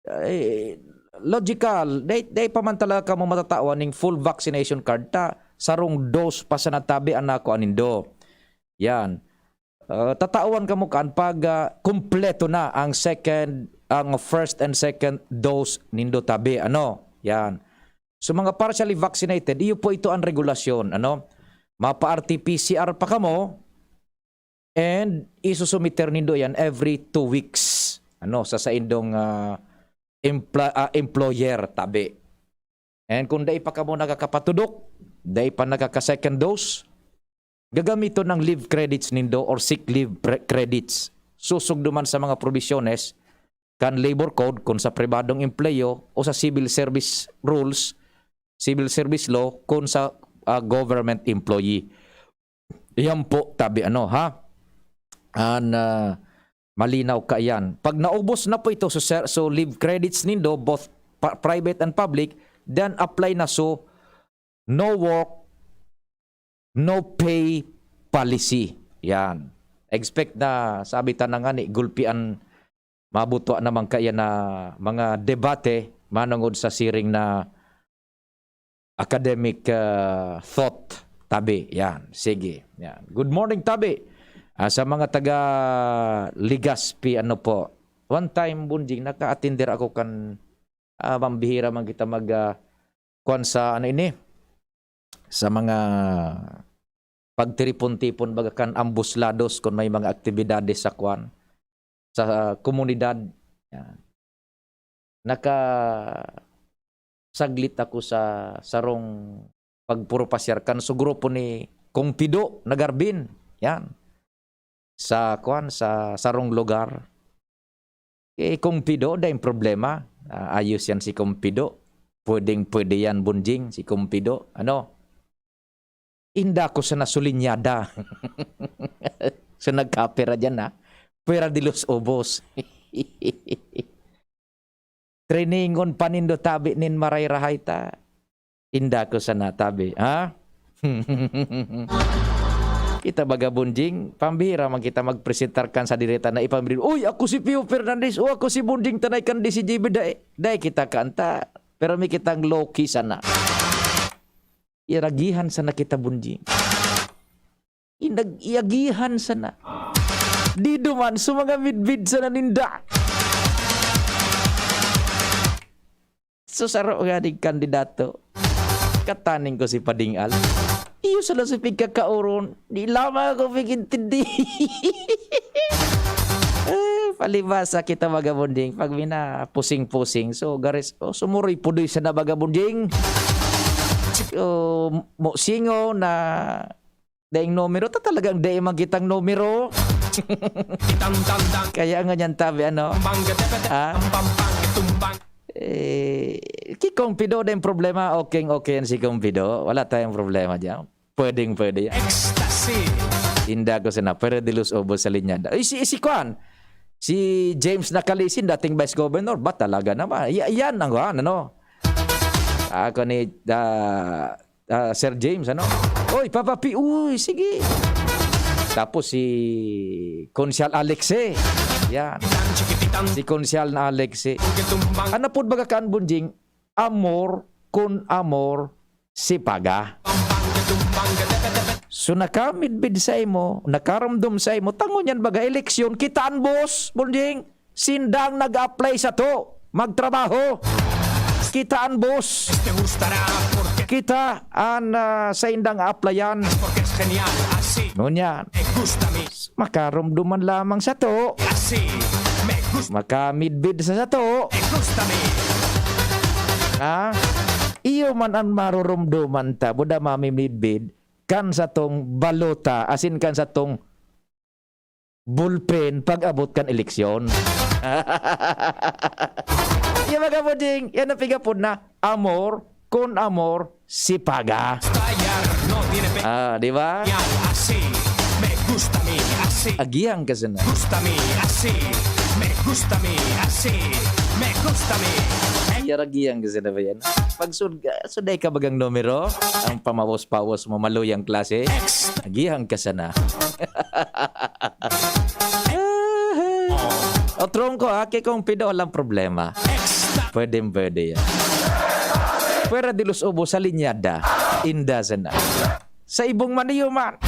Eh, logical, dai, dai pa man talaga kamo matatawan ning full vaccination card ta sarong dose pa sana tabi an nakua nindo. Yan. Ah, tatawan kamo kan pag, ah, kumpleto na ang second, ang first and second dose nindo tabi, ano? Yan. So, mga partially vaccinated, iyo po ito ang regulasyon, ano? Mapa-R T P C R pa kamo, and isusumiter nindo yan every two weeks, ano, sa saindong, ah, empl-, ah, employer, tabi. And kung dai pa kamo nakakapatudok, dai pa nakaka-second dose, gagamiton ang leave credits nindo or sick leave pre-, credits. Susog duman sa mga probisyones kan labor code kun sa pribadong empleyo o sa civil service rules, civil service law kun sa, ah, government employee. Iyan po, tabi, ano, ha? An, ah, malinaw kaiyan. Pag naubos na po ito, so, sir, so leave credits nindo, both pa-, private and public, then apply na so no work, no pay policy. Yan. Expect na, sabi ta na nga ni, gulpian, mabutwa naman kaya na mga debate manungod sa siring na academic, ah, thought, tabi. Yan, sige. Yan. Good morning, tabi. Ah, sa mga taga Legazpi, ano po? One time, Bunjing, naka-attender ako kan, ah, mambihira man kita mag, ah, kuwan sa, ano ini? Sa mga pagtiripon-tipon, baga kan ambos lados, kung may mga aktibidades sa kuwan, sa komunidad. Yan. Nakasaglit ako sa sarong pagpurupasyar kan su grupo ni Kong Pido Nagarbin. Yan. Sa, kuwan, sa sarong lugar. Eh, Kong Pido, daing problema. Ah, ayos yan si Kong Pido. Pwedeng-pwede yan, Bunjing, si Kong Pido. Ano? Inda ko sana sulinyada. So, nagkapera dyan, ha? Pwera de los ubos. Trainingon pa nindo tabi nin maray-rahay ta. Inda ko sana tabi, ha? Kita baga, Bunjing, pambihira man kita magpresentar kan sa direta na ipamili, "Uy, ako si Pio Fernandez, o ako si Bunjing Tanay kan D C G B." Dai, dai kita kanta. Pero may kitang low-key sana. Iragihan sana kita, Bunjing. Inag-, iagihan sana. Di duman sa mga midbid sana ninda. So, saro nga ning kandidato. Kataning ko si Pading Al. Iyo sa lasipig kakaoron. Di lamang ako pigintindi. Eh, palibasa kita, mga Bunjing. Pag mina pusing-pusing. So, garis, oh, sumuroy-pudoy sana, mga Bunjing. Oh, mo singo na daing numero, ta talagang dai man kitang numero. Itang, tang, tang. Kaya ngunyan tabi, ano? Bang, gete, pete, Ah? Bang, bang, bang, itum, bang. Eh, ki Kong Pido daing problema, okay, okay yan si Kong Pido. Wala tayong problema diyan. Pwedeng pwede yan. Ecstasy. Inda ko sana, pwera de los ubos sa linyada. Ay, si, si Kwan, si James Nakalisin, dating vice governor, ba talaga naman? Ya-, yan ang, ano? Ako ni, ah, ah, Sir James, ano? Oy, Papa P, uy, sige. Tapos si Konsyal Alexe. Yan. Si Konsyal na Alexe. Ano po baga kan Bunjing? Amor con amor se paga. So, nakamidbid sa imo, nakaromdom sa imo, tangon yan baga, eleksyon, kitaan boss, Bunjing. Sindang nag-apply sato magtrabaho. Kita an boss. Kita an, ah, saindang a-applyan. Ngunyan, makaromdom man lamang sato. Makamidbid sa sato. Ha? Iyo man an maroromdoman ta, buda mamimidbid kan satong balota, asin kan satong ballpen pag-abot kan eleksyon. Yung mga buding, yan ang pigapod na amor con amor se paga. Ah, di ba? Agihang ka sana. Agihang ka sana ba yan? Pag sud-, suday ka bagang numero, ang pamawas-pawas mo, maluyang klase, agihang ka sana. O, trongko, ha? Kay Kong Pido, walang problema. Pwedeng pwede yan. Pwera de los ubos sa linyada. Inda sana. Sa ibong maniyo man.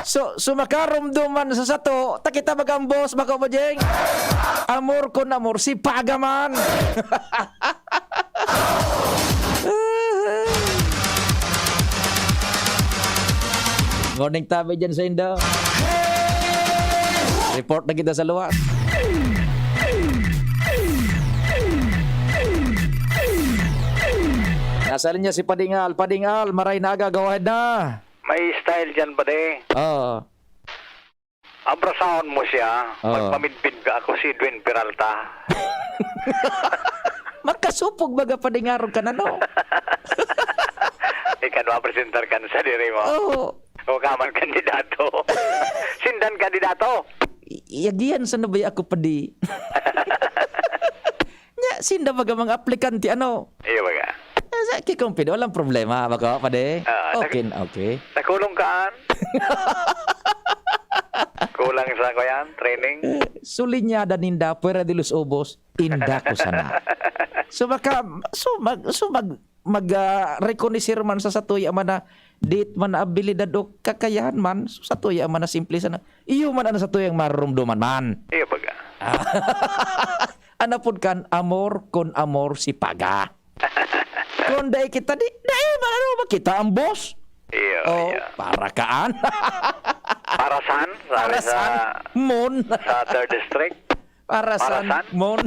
So, sumakaromdom man sa sato, ta kita magambos, bako ba, Jeng? Amor con amor, se paga man. Morning tabi dyan sa Indo. Report na kita sa luwas. Nasa linya si Pading Al. Pading Al, maray na aga, go ahead na. May style dyan, pare. Oo. Abrasahon mo siya, Oo. magpamidbid ka, "Ako si Edwin Peralta." Magkasupog baga padingaron ka na, no? Ikaw, mapresentar ka na sa diri mo. Oo. O ka man kandidato. Sindan kandidato. I-, iagihan sa nabaya ako, padi. Nya, sinda baga mga aplikante, ano? Iyo baga. Eh, sa Kikong Pido, walang problema, bako, padi? Ah, Okay, okay. Nakulong ka, an? Kulang sa, kuyan, training? Eh, sulinyada ninda, pwera de los ubos, inda ko sana. So, baka, so, mag, so, mag, mag, ah, rekonoser man sa satuya man na dit man na abilidad o kakayahan man, so satuya man na simple sana. Iyo man an satuyang marurumduman man. Iyo baga. An apod kan amor con amor se paga. Kun dai kita, di, dai man ano ba kita ang boss? Iyo, Oh, iyo. para kaan? Para saan? Sabi Para sa, saan? Mon. sa third district? Para Para saan? saan? Mon.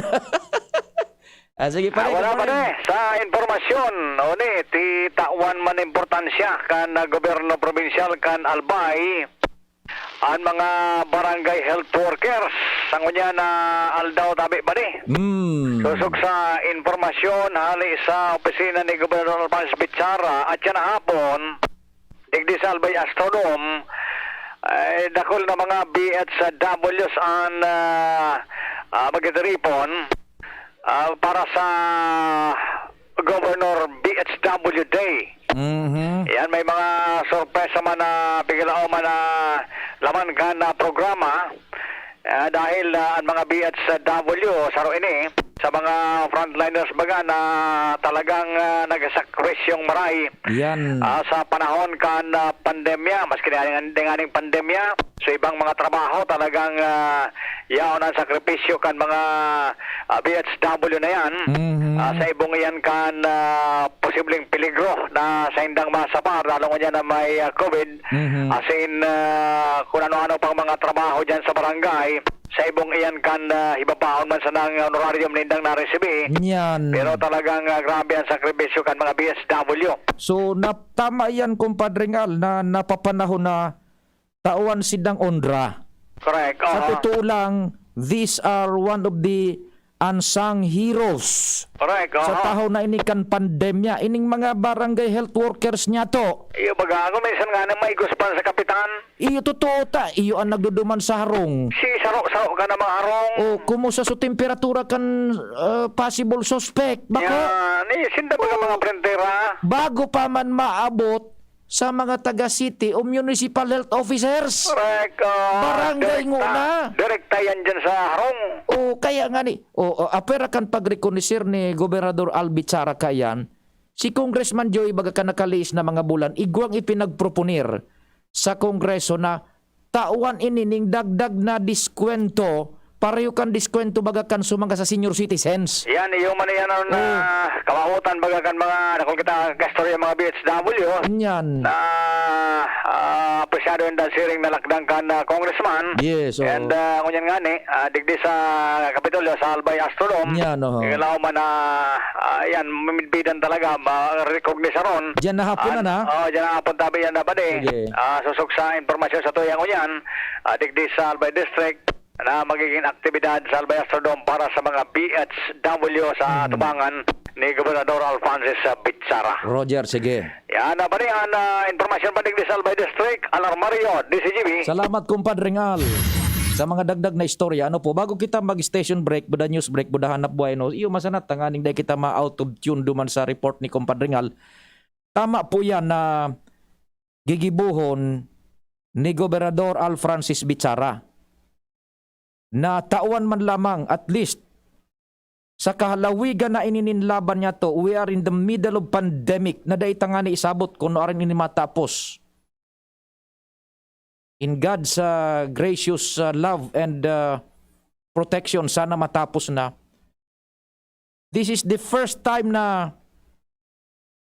Ah, sige, Ah, pare, wala good pa morning. na eh. Sa impormasyon, o ni, ti tawan man importansya kan, ah, gobyerno probinsyal kan Albay, an mga barangay health workers, sa ngunyan na aldaw tabi pa ni. Mm. Sosog sa impormasyon, hali sa opisina ni Gobernador Alphonse Bichara, at siya na hapon, digdi sa Albay Astrodome, ay dakul na mga B H Ws an, ah, ah, magtitiripon, ah, para sa Governor B H W Day. Mhm. Yan, may mga sorpresa man na pigilao man na laman kan, ah, programa. Ah, dahil, ah, ang mga B H W, saro ini, sa mga frontliners baga na talagang, ah, nagsakripisyong maray, Yan. ah, sa panahon kan, ah, pandemya, maski danganing, danganing pandemya, sa ibang mga trabaho talagang, ah, yaon ang sakripisyo kan mga, ah, B H W na yan. Mhm. Ah, sa ibong iyan kan, ah, posibleng peligro na saindang masapar, lalo ngunyan na may, ah, COVID. Mhm. As in, ah, kung ano-ano pang mga trabaho dyan sa barangay, sa ibong iyan kan, ah, hibabaon man sanang honorarium nindang naresibi. Yan. Pero talagang, ah, grabe ang sakripisyo kan mga B S W. So, nap-, tama yan, Compadre Ngal, na napapanahon na tawan sindang onra. Correct, Sa aha. totoo lang, these are one of the unsung heroes Correct, sa aha. tahaw na ini kan pandemya. Ining mga barangay health workers niyato. Iyo, baga ako, minsan nga nang maigos pa sa kapitan. Iyo, totoo ta. Iyo ang nagduduman sa harong. Si saro-saro ka na mga harong. O, kumusta sa temperatura kan, ah, possible suspect? Bako? Yan, eh, sinda baga mga prentera. Bago pa man maabot sa mga taga city o municipal health officers. Correct, ah, Barangay direkta. nguna. Direkta yan dyan sa harong. O, kaya nga ni, o, o, apwera kan pagrekonoser ni Gobernador Albi Chara kayan, si Congressman Joy baga kan nakaliis na mga bulan, igwang ipinagproponer sa Kongreso na tawan ini ning dagdag na diskwento, pareho kan diskwento baga kan sa mga sa senior citizens. Yan, iyo man yan ang, Oh. ah, kawahotan baga kan mga, dakul kita kastorya, mga B H W. Yan. Na, ah, apresyado yung siring na lakdang kan, ah, congressman. Yes, oo. And, ah, ngunyan nga ni, ah, digdi sa Kapitolyo, sa Albay Astrodome, Yan, oho. ilaw man na, ah, yan, mamidbidan talaga, ma-recognize ron. Diyan na hapon An-, na na? oh, diyan na hapon tabi yan dapat eh. Sige. Ah, susog sa impormasyon sa tuyang ngunyan, ah, digdi sa Albay District, na magiging aktibidad sa Albay Astrodome para sa mga B H W sa Mhm. tubangan ni Gobernador Alphonsus, ah, Bichara. Roger, sige. Yan, ah, bali, an, ah, impormasyon pa digdi sa Albay District, Alarmario, D C G B. Salamat, Compadre Ngal, sa mga dagdag na istorya. Ano po, bago kita mag-station break, buda news break, buda hanap buhay, no? Iyo, masanat, tanganing dai kita ma-out of tune duman sa report ni Compadre Ngal. Tama po yan na gigibohon ni Gobernador Alphonsus Bichara na tawan man lamang, at least, sa kahalawigan na ini nin laban niyato, we are in the middle of pandemic na dai ta ngani isabot kun nuarin ini matapos. In God's, uh, gracious, uh, love and, uh, protection, sana matapos na. This is the first time na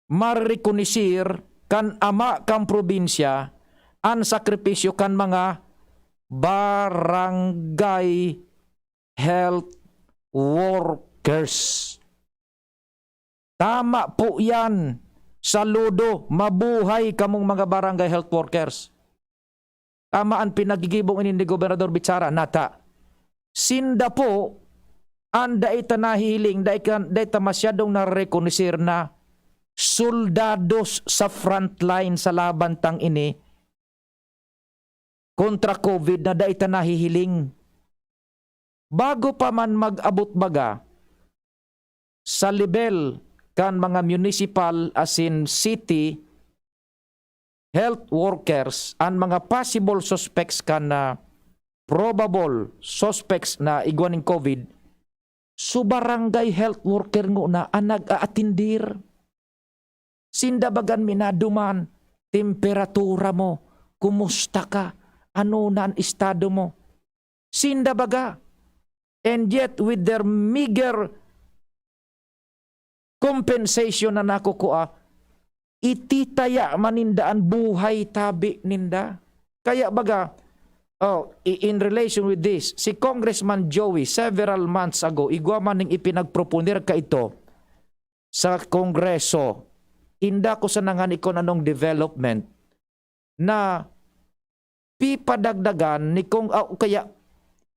marekonoser kan ama kan probinsya an sakripisyo kan mga barangay health workers. Tama po yan. Saludo. Mabuhay kamong mga barangay health workers. Tama an pinaggigibo ini ni Gobernador Bichara, nata. Sinda po an dai ta nahihiling, dai ka, dai ta masyadong narekonoser na soldados sa frontline sa laban tang ini kontra COVID na dai ta nahihiling. Bago pa man mag-abot baga sa lebel kan mga municipal asin city health workers, an mga possible suspects kan, ah, probable suspects na igwa nin COVID, so barangay health worker ngona an nag-aatendir. Sinda bagan minaduman, temperatura mo, kumusta ka, ano na an estado mo. Sinda baga. And yet, with their meager compensation na nakukua, ititaya man ninda an buhay tabi ninda. Kaya baga, oh, i-, in relation with this, si Congressman Joey, several months ago, igwa man ning ipinagproponer kaito sa Kongreso, inda ko sana ngani kun anong development na pipadagdagan ni Cong-, ah, o kaya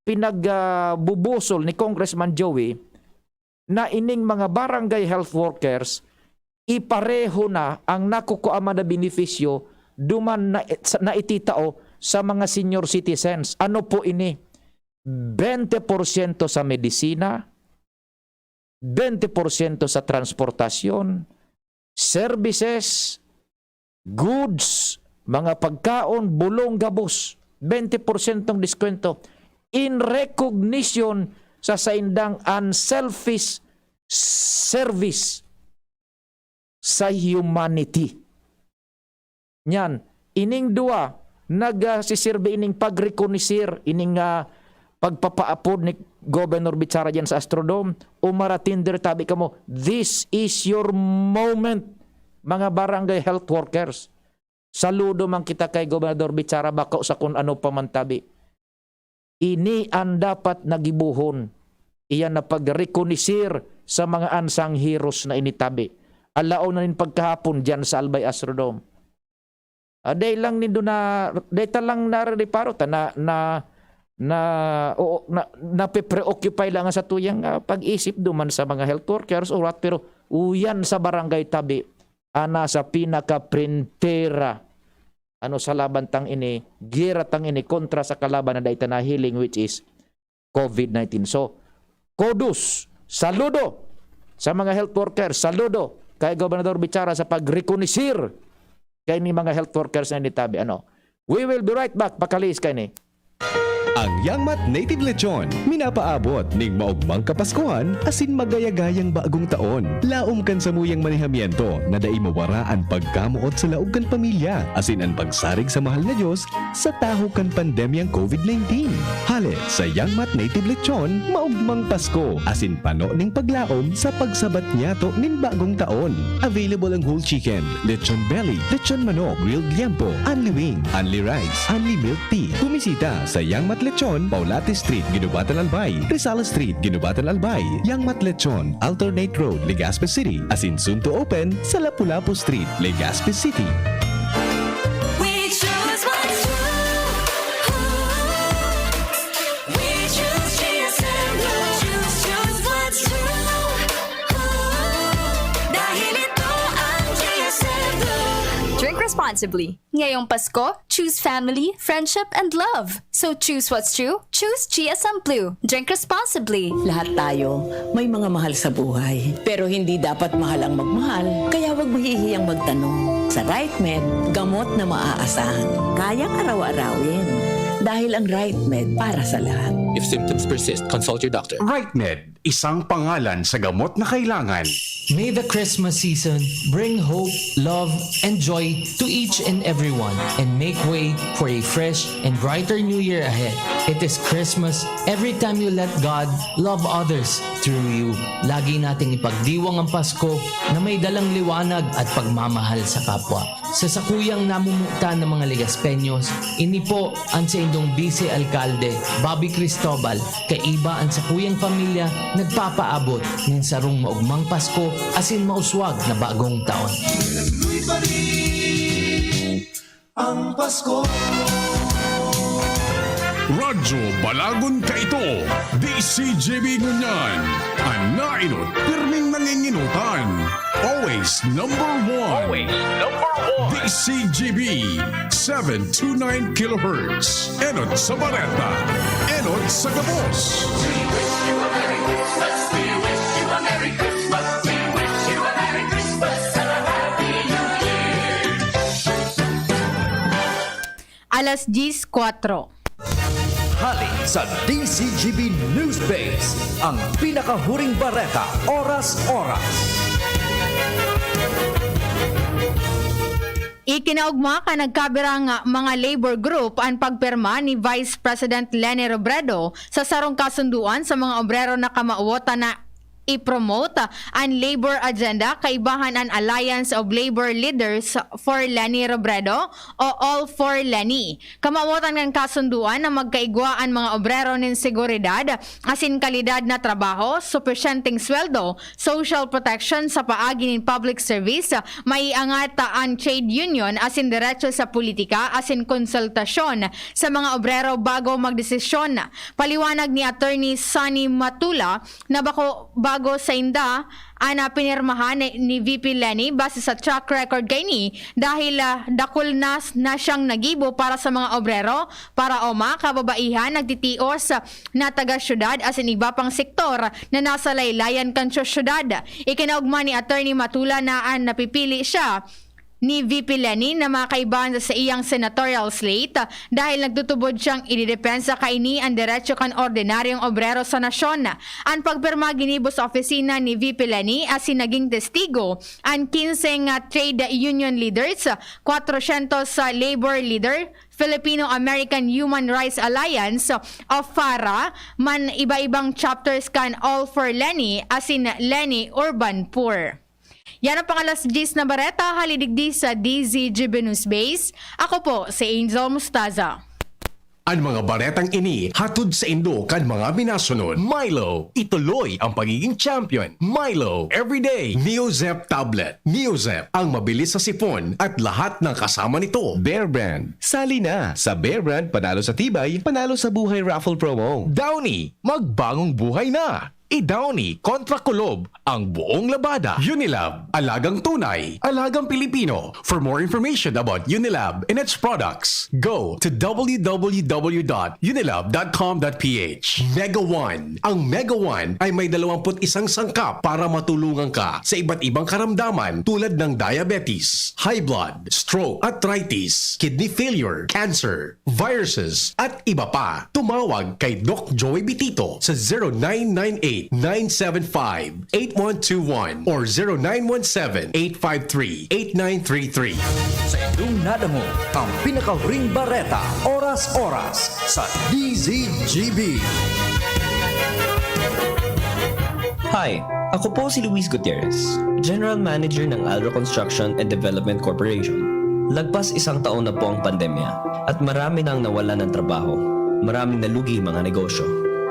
pinag, ah, bubusol ni Congressman Joey na ining mga barangay health workers, ipareho na ang nakukua man na benepisyo duman na, sa, na ititao sa mga senior citizens. Ano po ini? Bente porsyento sa medisina, bente porsyento sa transportasyon, services, goods, mga pagkaon, bulong, gabos, bente porsyentong diskwento in recognition sa saindang unselfish service sa humanity. Nyan, ining duwa, nagsisirbi ining pagrekonisir, ining, ah, pagpapaapod ni Governor Bichara dyan sa Astrodome, o maratinder tabi kamo, this is your moment, mga barangay health workers. Saludo man kita kay Gobernador Bichara, bako sa kun ano pa man tabi. Ini an dapat na gibohon, iyan na pagrekonisir sa mga ansang heroes na ini tabi. Alaw na nin pagkahapon diyan sa Albay Astrodome. Ah, dai lang nindo na, dai ta lang narereparo ta na, na, na, oo, na, nape-preoccupy lang sa tuyang, ah, pag-isip duman sa mga health workers or what, pero uyan sa barangay tabi, ana sa pinakaprintera. Ano sa laban tang ini, gera tang ini kontra sa kalaban na dai ta nahiling, which is covid nineteen. So, kudos, saludo sa mga health workers, saludo kay Gobernador Bichara sa pagrekonisir kay ni mga health workers na nitabi. Ano? We will be right back, pakaliis kay ni. Ang Yangmat Native Lechon, minapaabot ning maogmang Kapaskuhan asin magayagayang Bagong Taon. Laom kan samuyang manihamiento na dai mawara an pagkamoot sa laog kan pamilya asin an pagsarig sa mahal na Dios sa tahaw kan pandemyang covid nineteen. Hale sa Yangmat Native Lechon, maogmang Pasko asin pano ning paglaom sa pagsabat niyato nin Bagong Taon. Available ang whole chicken, lechon belly, lechon manok, grilled liempo, unli wing, unli rice, unli milk tea. Bumisita sa Yangmat Lechon, Paulate Street, Guinobatan, Albay, Rizal Street, Guinobatan, Albay, Yangmat Lechon, Alternate Road, Legazpi City, asin soon to open sa Lapu-Lapu Street, Legazpi City. We choose what's true. We choose G S M Blue. Choose, choose what's true. Dahil ito ang G S M Blue. Drink responsibly. Ngayong Pasko, choose family, friendship, and love. So choose what's true. Choose G S M Blue. Drink responsibly. Lahat tayo may mga mahal sa buhay. Pero hindi dapat mahal ang magmahal, kaya huwag mahihiyang magtanong. Sa RightMed, gamot na maaasahan. Kayang araw-arawin. Dahil ang RightMed para sa lahat. If symptoms persist, consult your doctor. Right Med, isang pangalan sa gamot na kailangan. May the Christmas season bring hope, love, and joy to each and everyone and make way for a fresh and brighter new year ahead. It is Christmas every time you let God love others through you. Lagi nating ipagdiwang ang Pasko na may dalang liwanag at pagmamahal sa kapwa. Sa sakuyang namumutan ng mga Legaspeños, ini po ang saindong Vice Alkalde, Bobby Cristobal, kaiba ang sakuyang pamilya nagpapaabot nin sarong maugmang Pasko asin mauswag na bagong taon. Nagluy pa rin ang Pasko. Radyo Balagon kaito, D C G B ngunyan, an nainot pirming nanginginotan. Always number one. Always number one. D C G B, seven two nine kilohertz. Enot sa bareta. Enot sa gabos. Alas diyes kwatro. Hali sa D C G B News Base, ang pinakahuring bareta, oras-oras. Ikinaogma kan nagkabirang mga labor group an pagpirma ni Vice President Leni Robredo sa sarong kasunduan sa mga obrero na kamawotan na i-promote an labor agenda kaibahan an Alliance of Labor Leaders for Leni Robredo o All for Leni. Kamawotan kan kasunduan na magkaigwa an mga obrero nin seguridad asin kalidad na trabaho, supisyenteng sweldo, social protection sa paagi nin public service, maiangat an trade union asin derecho sa politika asin konsultasyon sa mga obrero bago magdesisyon. Paliwanag ni Attorney Sonny Matula na bako, bago sainda an, ah, pinirmahan ni, ni V P Leni base sa track record kaini dahil, ah, dakul na, na siyang nagibo para sa mga obrero, paraoma, kababaihan, nagtitios, na taga-syudad asin iba pang sektor na nasa laylayan kan syo-, syudad. Ikinaogma ni Attorney Matula na an napipili siya ni V P Leni na makaibahan sa iyang senatorial slate dahil nagtutubod siyang ididepensa kaini an derecho kan ordinaryong obrero sa nasyon. An pagpirma ginibo sa opisina ni V P Leni asin naging testigo an kinse nga trade union leaders, kwatrosyentos sa labor leader, Filipino-American Human Rights Alliance o FARA, man iba-ibang chapters kan All for Leni asin Leni Urban Poor. Yan ang pang-alas diyes na bareta, hali digdi sa D Z G B News Base. Ako po si Angel Mustaza. An mga baretang ini hatod saindo kan mga minasunod. Milo, ituloy ang pagiging champion. Milo, everyday. Neozep tablet. Neozep, ang mabilis sa sipon at lahat ng kasama nito. Bear Brand, sali na! Sa Bear Brand, panalo sa tibay, panalo sa buhay raffle promo. Downy, magbagong buhay na! I-Downy kontra kulob ang buong labada. Unilab, alagang tunay, alagang Pilipino. For more information about Unilab and its products, go to w w w dot unilab dot com dot p h. Mega One. Ang Mega One ay may dalawampu't isang sangkap para matulungan ka sa iba't ibang karamdaman tulad ng diabetes, high blood, stroke, arthritis, kidney failure, cancer, viruses, at iba pa. Tumawag kay Doc Joey Bitito sa zero nine nine eight, nine seven five, eight one two one or zero nine one seven, eight five three, eight nine three three. Sa indong nadangog ang pinakahuring bareta, oras-oras sa D Z G B. Hi, ako po si Luis Gutierrez, General Manager ng Alro Construction and Development Corporation. Lagpas isang taon na po ang pandemya at marami nang nawalan ng trabaho. Maraming nalugi mga negosyo.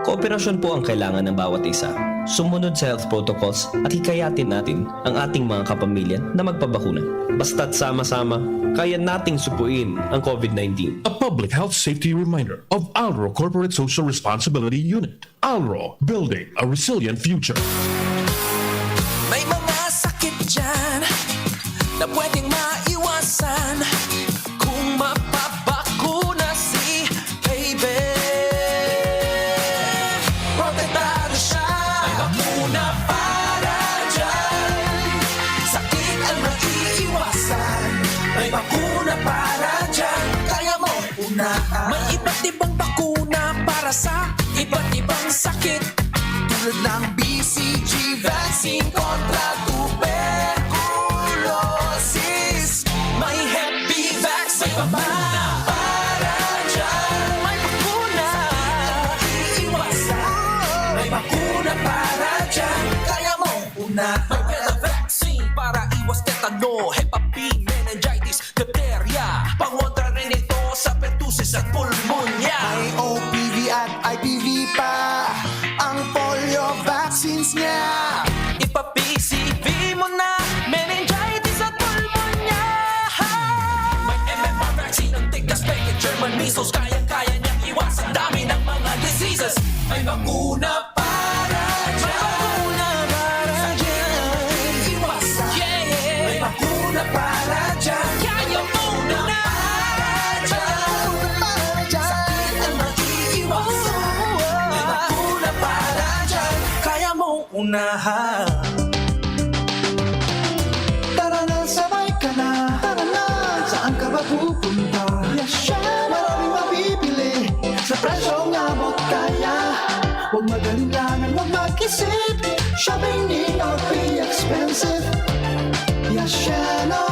Kooperasyon po ang kailangan ng bawat isa. Sumunod sa health protocols at hikayatin natin ang ating mga kapamilya na magpabakuna. Basta't sama-sama, kaya nating supuin ang covid nineteen. A public health safety reminder of Alro Corporate Social Responsibility Unit. Alro, building a resilient future. May mga sakit dyan na pwedeng maiwasan kung mapapakuna si baby. Protektado siya. May bakuna para dyan. Sakit ang maiiwasan. May bakuna para dyan. Kaya mo unahan. May iba't ibang bakuna para sa iba't ibang sakit. Tulad ng B C G vaccine kontra tuberculosis. May Hep B vaccine. May bakuna para dyan. May bakuna. Iiwasan. May bakuna para dyan. Kaya mo una. May Beta vaccine para iwas tetano, Hep B, meningitis, diptheria. Pangontra rin ito sa pertussis at pulmonya. May O P V at I P V pa ang polio vaccines niya. Ipa-P C V mo na, meningitis at pulmonya. May M M R vaccine, ang tigdas, peke, German measles, kayang-kaya niyang iwasan. Dami ng mga diseases. May bakuna para dyan. May bakuna para dyan. Iwasan. Yeah. May bakuna para dyan. Kaya mo na. Para dyan. May bakuna para dyan. Sakit ang maiiwasan. May bakuna para dyan. Kaya mong unahan. Tara na, sabay ka na. Tara na. Saan ka ba pupunta? Yashano. Maraming mabibili sa presyong abot kaya. Huwag mag-alinlangan, huwag mag-isip. Shopping need not be expensive. Yashano.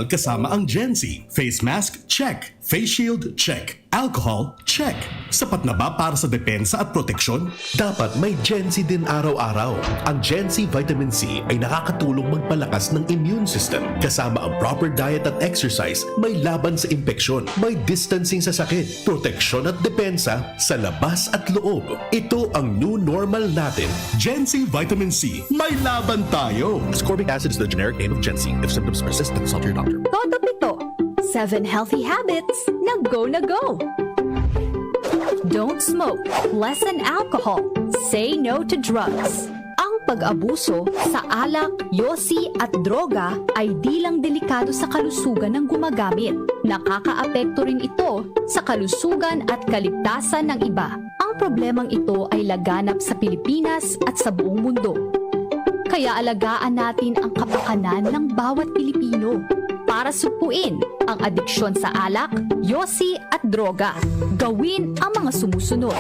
kasama ang Gen Z. Face mask, check. Face shield, check. Alcohol, check. Sapat na ba para sa depensa at proteksyon? Dapat may Gen Z din araw-araw. Ang Gen Z Vitamin C ay nakakatulong magpalakas ng immune system. Kasama ang proper diet at exercise, may laban sa impeksyon, may distancing sa sakit, proteksyon at depensa sa labas at loob. Ito ang new normal natin. Gen Z Vitamin C, may laban tayo! Ascorbic acid is the generic name of Gen Z. If symptoms persist, consult your doctor. Toto Pito, seven healthy habits na go na go. Don't smoke, lessen alcohol, say no to drugs. Ang pag-abuso sa alak, yosi at droga ay di lang delikado sa kalusugan ng gumagamit. Nakakaapekto rin ito sa kalusugan at kaligtasan ng iba. Ang problemang ito ay laganap sa Pilipinas at sa buong mundo. Kaya alagaan natin ang kapakanan ng bawat Pilipino para sugpuin ang adiksyon sa alak, yosi at droga. Gawin ang mga sumusunod.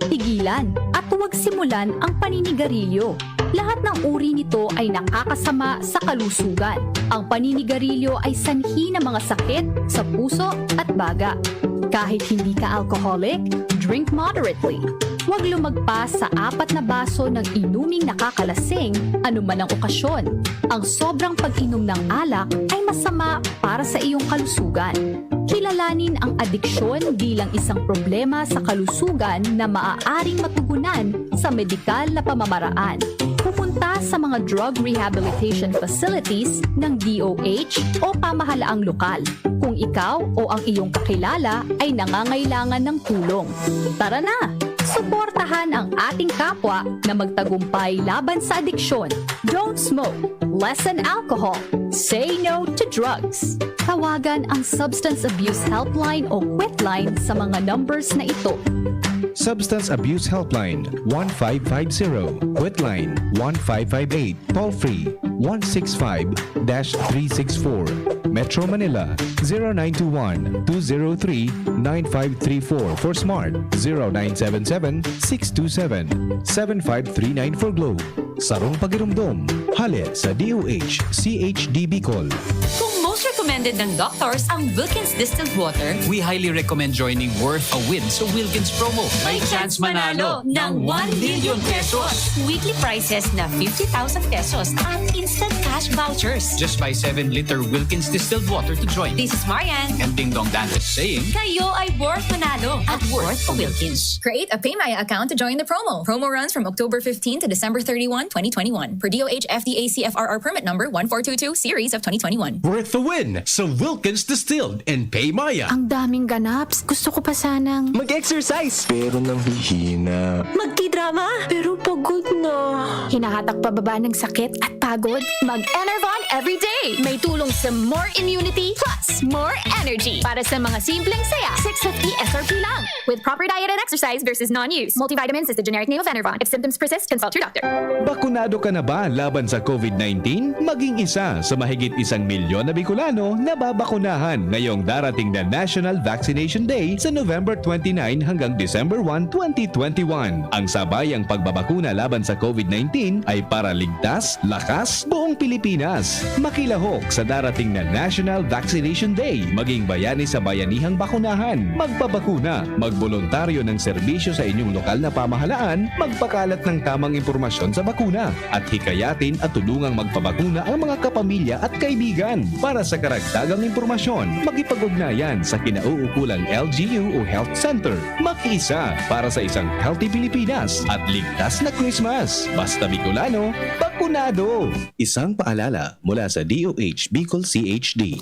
Pigilan at huwag simulan ang paninigarilyo. Lahat ng uri nito ay nakakasama sa kalusugan. Ang paninigarilyo ay sanhi ng mga sakit sa puso at baga. Kahit hindi ka alcoholic, drink moderately. Huwag lumagpas sa apat na baso ng inuming nakakalasing anuman ang okasyon. Ang sobrang pag-inom ng alak ay masama para sa iyong kalusugan. Kilalanin ang adiksyon bilang isang problema sa kalusugan na maaaring matugunan sa medikal na pamamaraan. Pumunta sa mga drug rehabilitation facilities ng D O H o pamahalaang lokal kung ikaw o ang iyong kakilala ay nangangailangan ng tulong. Tara na! Suportahan ang ating kapwa na magtagumpay laban sa adiksyon. Don't smoke. Lessen alcohol. Say no to drugs. Tawagan ang Substance Abuse Helpline o Quitline sa mga numbers na ito. Substance Abuse Helpline one five five zero, Quitline one five five eight, toll free one six five dash three six four. Metro Manila zero nine two one two zero three nine five three four for Smart, zero nine seven seven six two seven seven five three nine for Globe. Sarong pagirumdom, hale sa D O H C H D Bicol. Kung most recommended ng doctors ang Wilkins Distilled Water, We highly recommend joining Worth a Win sa Wilkins promo. May chance manalo ng one million pesos. Weekly prizes na fifty thousand pesos at instant cash vouchers. Just buy seven liter Wilkins distilled water to join. This is Marian. And Ding Dong Dantes saying, Kayo ay worth manalo at worth a Wilkins. Create a PayMaya account to join the promo. Promo runs from October fifteen to December thirty-one, twenty twenty-one. Per D O H F D A C F R R permit number one four two two series of twenty twenty-one. Worth the win sa Wilkins Distilled and PayMaya. Ang daming ganaps. Gusto ko pa sanang Mag-exercise. Pero nanghihina. Magtidrama, pero pagod na. Hinahatak pababa ng sakit at pagod. Mag-Enervon everyday. May tulong sa more immunity plus more energy. Para sa mga simpleng saya, six fifty S R P lang. With proper diet and exercise versus non-use. Multivitamins is the generic name of Enervon. If symptoms persist, consult your doctor. Bakunado ka na ba laban sa COVID nineteen? Maging isa sa mahigit isang milyon na Bicolano na babakunahan ngayong darating na National Vaccination Day sa November twenty-nine hanggang December one, twenty twenty-one. Ang sabayang pagbabakuna laban sa COVID nineteen ay para ligtas, lakas, buong Pilipinas. Makilahok sa darating na National Vaccination Day. Maging bayani sa bayanihang bakunahan. Magpabakuna. Magboluntaryo ng serbisyo sa inyong lokal na pamahalaan. Magpakalat ng tamang impormasyon sa bakuna. At hikayatin at tulungang magpabakuna ang mga kapamilya at kaibigan. Para sa karagdagang impormasyon, makipag-ugnayan sa kinauukulang L G U o Health Center. Makiisa para sa isang healthy Pilipinas at ligtas na Christmas. Basta Bicolano, bakunado! Isang paalala mula sa D O H Bicol C H D.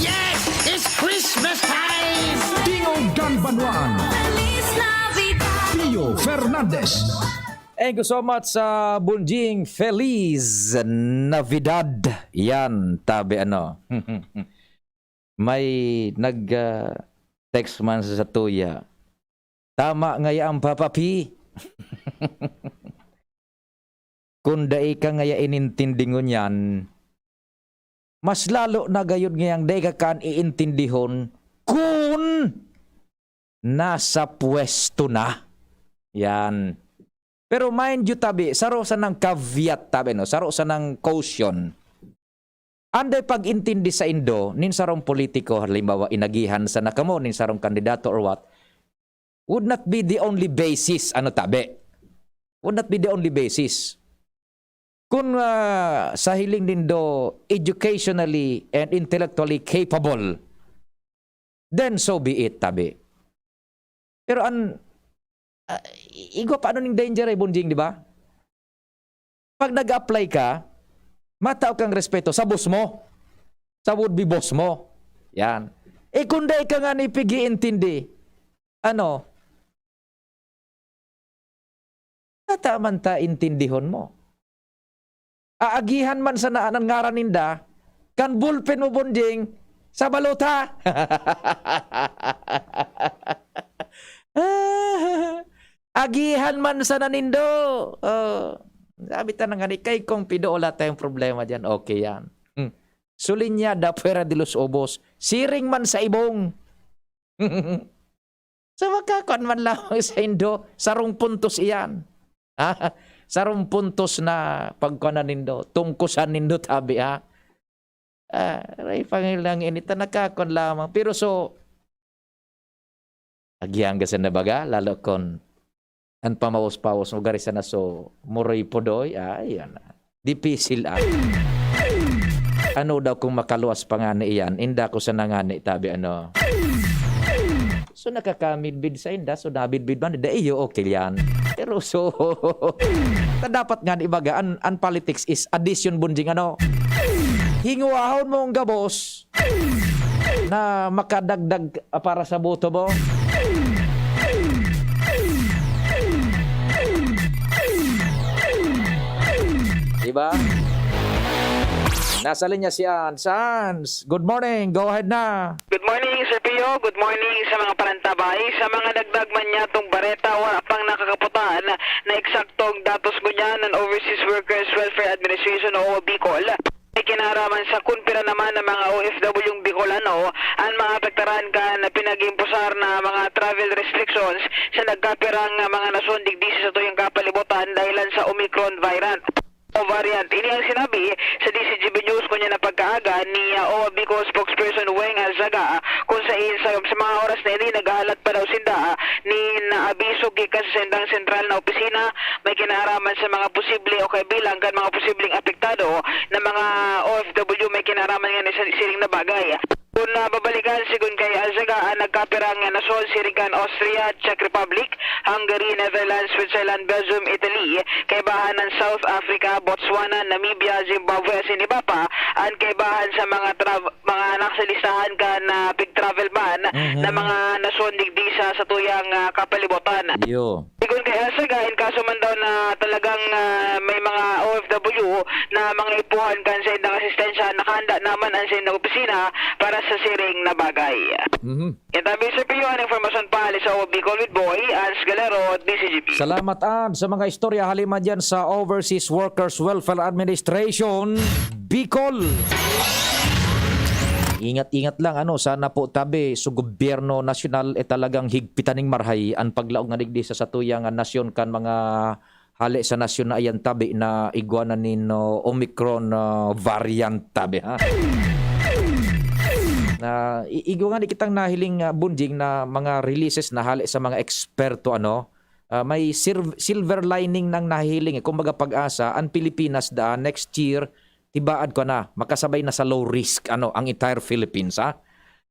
Yes! It's Christmas time! Dingog kan Banwaan, Pio Fernandez. Thank you so much sa Bunjing. Feliz Navidad. Yan, tabi ano. May nag ah, text man sa satuya. Tama ngaya ang Papa P. Kun dai ka ngaya inintindi ngunyan, mas lalo na gayud ngayang dai ka kan iintindihon kun nasa pwesto na. Yan. Pero mind you, tabi, saro sanang caveat, tabi, no? Saro sanang caution. Anday pag-intindi saindo nin sarong politiko, halimbawa, inagihan sana kamo nin sarong kandidato or what, would not be the only basis, ano, tabi? Would not be the only basis. Kun, ah, sa hiling nindo, educationally and intellectually capable, then so be it, tabi. Pero an, ah, i-, igwa pa ano ning danger ay, Bonjing, di ba? Pag nag-apply ka, matao kang respeto sa boss mo, sa would-be boss mo. Yan. Eh, kung dai ka nga ni pag-iintindi, ano, tataman ta intindihon mo. Aagihan man sana an ngaran ninda, kan ballpen mo, Bonjing, sa balota. Agihan man sana nindo. Oh, sabi ta na nga ni, kay kung pido, wala tayong problema diyan. Okay yan. Hmm. Solinyada, fuera de los ubos. Siring man sa ibong. So, makakuan man lamang saindo, sarong puntos iyan. Ha? Sarong puntos na pagkuanan nindo, tungkusan nindo, tabi, ha? Ah, aray, Panginoon, ini ta nakakuan lamang. Pero so, agihan ka sana baga, lalo kon an pamawos-pawos mo gari sana so moroy-podoy, ay, yan na. Dipisil, ah. Ano daw kung makaluwas pa ngani iyan, inda ko sana ngani, tabi, ano. So, nakakamidbid sa inda, so, nabidbid man, da iyo, okay yan. Pero so, ta dapat ngani, baga, an, an politics is addition, Bonjing, ano. Hingwahon mo ang gabos na makadagdag, ah, para sa boto mo. Diba? Nasa linya si Ans. Ans, good morning. Go ahead na. Good morning, Sir Pio. Good morning sa mga parantabay. Sa mga dagdag man niyatong bareta, wala pang nakakaputan na eksaktong datos ngunyan ng Overseas Workers Welfare Administration o Bicol. May kinaraman sa kun pira naman ng mga O F W Bicolano ang mga apektaran kan pinag-iimpusar na mga travel restrictions sa nagkapirang mga nasyon digdi sa satuyang kapalibutan dahilan sa Omicron variant o variant. Ini ang sinabi sa D Z G B News ngunyan na pagkaaga ni, ah, O A Bicol spokesperson Weng Alzaga, kung sain sa, sa mga oras na ini naghahalat pa daw sinda, ah, nin abiso gikan sa saindang sentral na opisina may kinaaraman sa mga posible o kabilang kan mga posibleng apektado na mga O F W may kinaaraman ngani sa siring na bagay. Kun, ah, babalikan, sigon kay Alzaga, ang nagkapirang nasyon siring kan Austria, Czech Republic, Hungary, Netherlands, Switzerland, Belgium, Italy, kaibahan ng South Africa, Botswana, Namibia, Zimbabwe, asin iba pa, ang kaibahan sa mga trav-, mga nasa listahan kan, ah, pig-travel ban Mhm. na mga nasyon digdi sa satuyang, ah, kapalibutan. Iyo. Sigon kay Alzaga, in kaso man daw na talagang, ah, may mga O F W na mga ipuhan kan saindang asistensya, nakahanda naman ang saindang opisina para sa siring na bagay. Mhm. Yan tabi, Sir Pio, ang informasyon pa hali sa Bicol with Boy, Ans Galero, D Z G B. Salamat, Ans, sa mga istorya halima dyan sa Overseas Workers Welfare Administration, Bicol. Ingat-ingat lang, ano, sana po tabi, sa gobyerno nasyonal, eh, talagang higpitan ning marhay ang paglaog nga digdi sa satuyang, ah, nasyon kan mga hali sa nasyon na iyan tabi na igwa na nin, oh, Omicron, ah, variant tabi, ha? Na, i-, igwa nga di kitang nahiling, ah, Bunjing, na mga releases na hali sa mga eksperto, ano, ah, may sir-, silver lining nang nahihiling, eh. Kumbaga, pag-asa, ang Pilipinas daan next year, tibaad ko na, makasabay na sa low risk, ano, ang entire Philippines, ha?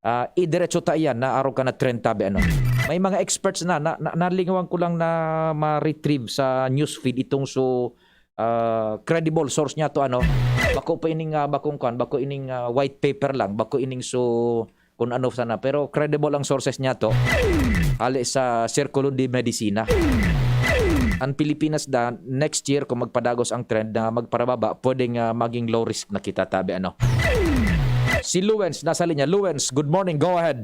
Ah, idiretso ta iyan na arog ka na trend tabi, ano. May mga experts na, na, na, nalingawan ko lang na ma-retrieve sa newsfeed itong so, ah, credible source niya to, ano. Bako pa ining, ah, bakong kwan, bako ining, ah, white paper lang, bako ining so, kung ano sana. Pero credible ang sources niya to. Hali sa Círculo de Medicina. Ang Pilipinas da, next year, kung magpadagos ang trend na magparababa, pwedeng, ah, maging low risk na kita, tabi, ano. Si Luwens, nasa linya. Luwens, good morning. Go ahead.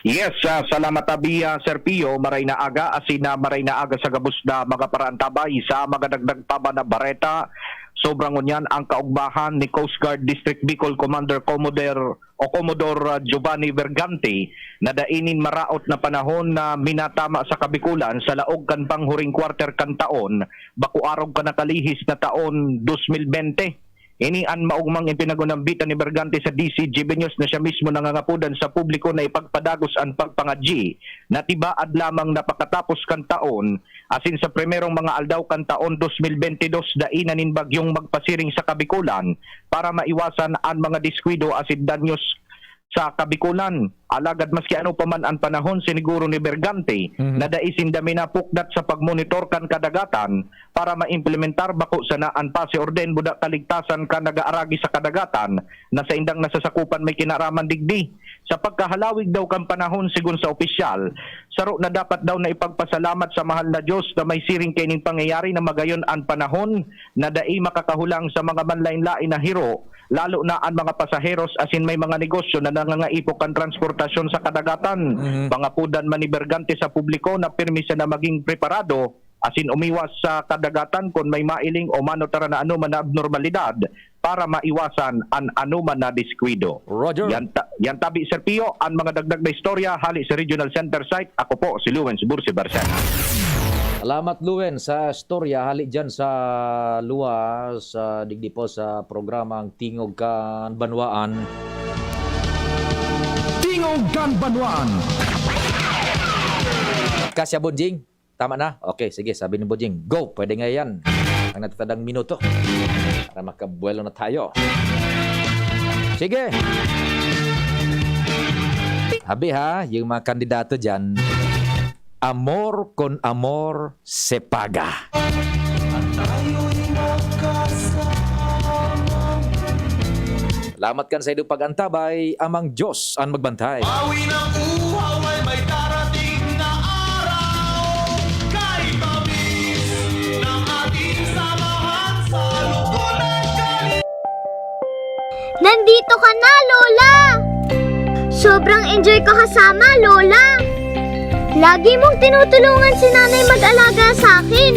Yes, ah, salamat, tabi, ah, Sir Pio. Maray na aga, asin na maray na aga sa gabos na mga parantabay sa mga dagdag pa man na bareta. Sobrang ngunyan ang kaugmahan ni Coast Guard District Bicol Commander Commodore o Commodore, ah, Giovanni Vergante na dai nin maraot na panahon na minatama sa Kabikulan sa laog kan panghuring quarter kan taon, bako arog kan nakalihis na taon dos mil bente. Ini an maogmang ipinagunambitan ni Bergante sa D C G B News na siya mismo nangangapodan sa publiko na ipagpadagos an pagpangadyi na tibaad lamang na pakatapos kan taon, asin sa primerong mga aldaw kan taon dos mil bentidós, dai na nin bagyong magpasiring sa Kabikolan para maiwasan an mga diskuido asin danyos sa Kabikolan. Alagad maski ano pa man an panahon, siniguro ni Bergante Mhm. na dai sinda minapukdat sa pagmonitor kan kadagatan para maimplementar bako sana an pase orden buda kaligtasan kan nagaaragi sa kadagatan na saindang nasasakupan may kinaraman digdi. Sa pagkahalawig daw kan panahon, sigon sa opisyal, saro na dapat daw na ipagpasalamat sa mahal na Diyos na may siring kaining pangyayari na magayon an panahon na dai makakahulang sa mga manlain-lain na hiro, lalo na an mga pasaheros asin may mga negosyo na nangangaipo kan transportasyon sa kadagatan. Mhm. Pangapodan man ni Bergante sa publiko na pirmi siya na maging preparado asin umiwas sa kadagatan kun may mailing o mano tara na anoman na abnormalidad para maiwasan an anoman na diskuido. Roger. Yan, ta- yan tabi, Sir Pio, an mga dagdag na istorya hali sa Regional Center Site. Ako po si Lawrence Bursi Barcena. Salamat, Luen, sa istorya hali dyan sa luwas, sa digdi po sa programang Tingog kan Banwaan. Tingog kan Banwaan. Kasya, Bonjing? Tama na? Okay, sige, sabi ni Bonjing, "Go! Pwede nga yan." Ang natatandang minuto. Para makabuelo na tayo. Sige! Habi ha, yung mga kandidato dyan, amor con amor se paga. Salamat kan sa idong pag-antabay, Amang Diyos an magbantay. Pawi ng uhaw ay may darating na araw. Kay tamis ng ating samahan sa lungkot at kali- Nandito ka na, Lola! Sobrang enjoy ko kasama, Lola! Lagi mong tinutulungan si Nanay mag-alaga sa akin.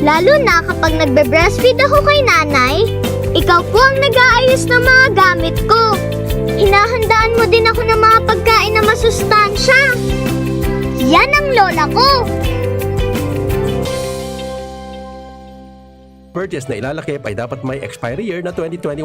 Lalo na kapag nagbe-breastfeed ako kay Nanay, ikaw po ang nag-aayos ng mga gamit ko. Hinahandaan mo din ako ng mga pagkain na masustansya. Yan ang lola ko! Purchase na ilalakip ay dapat may expiry year na twenty twenty-one.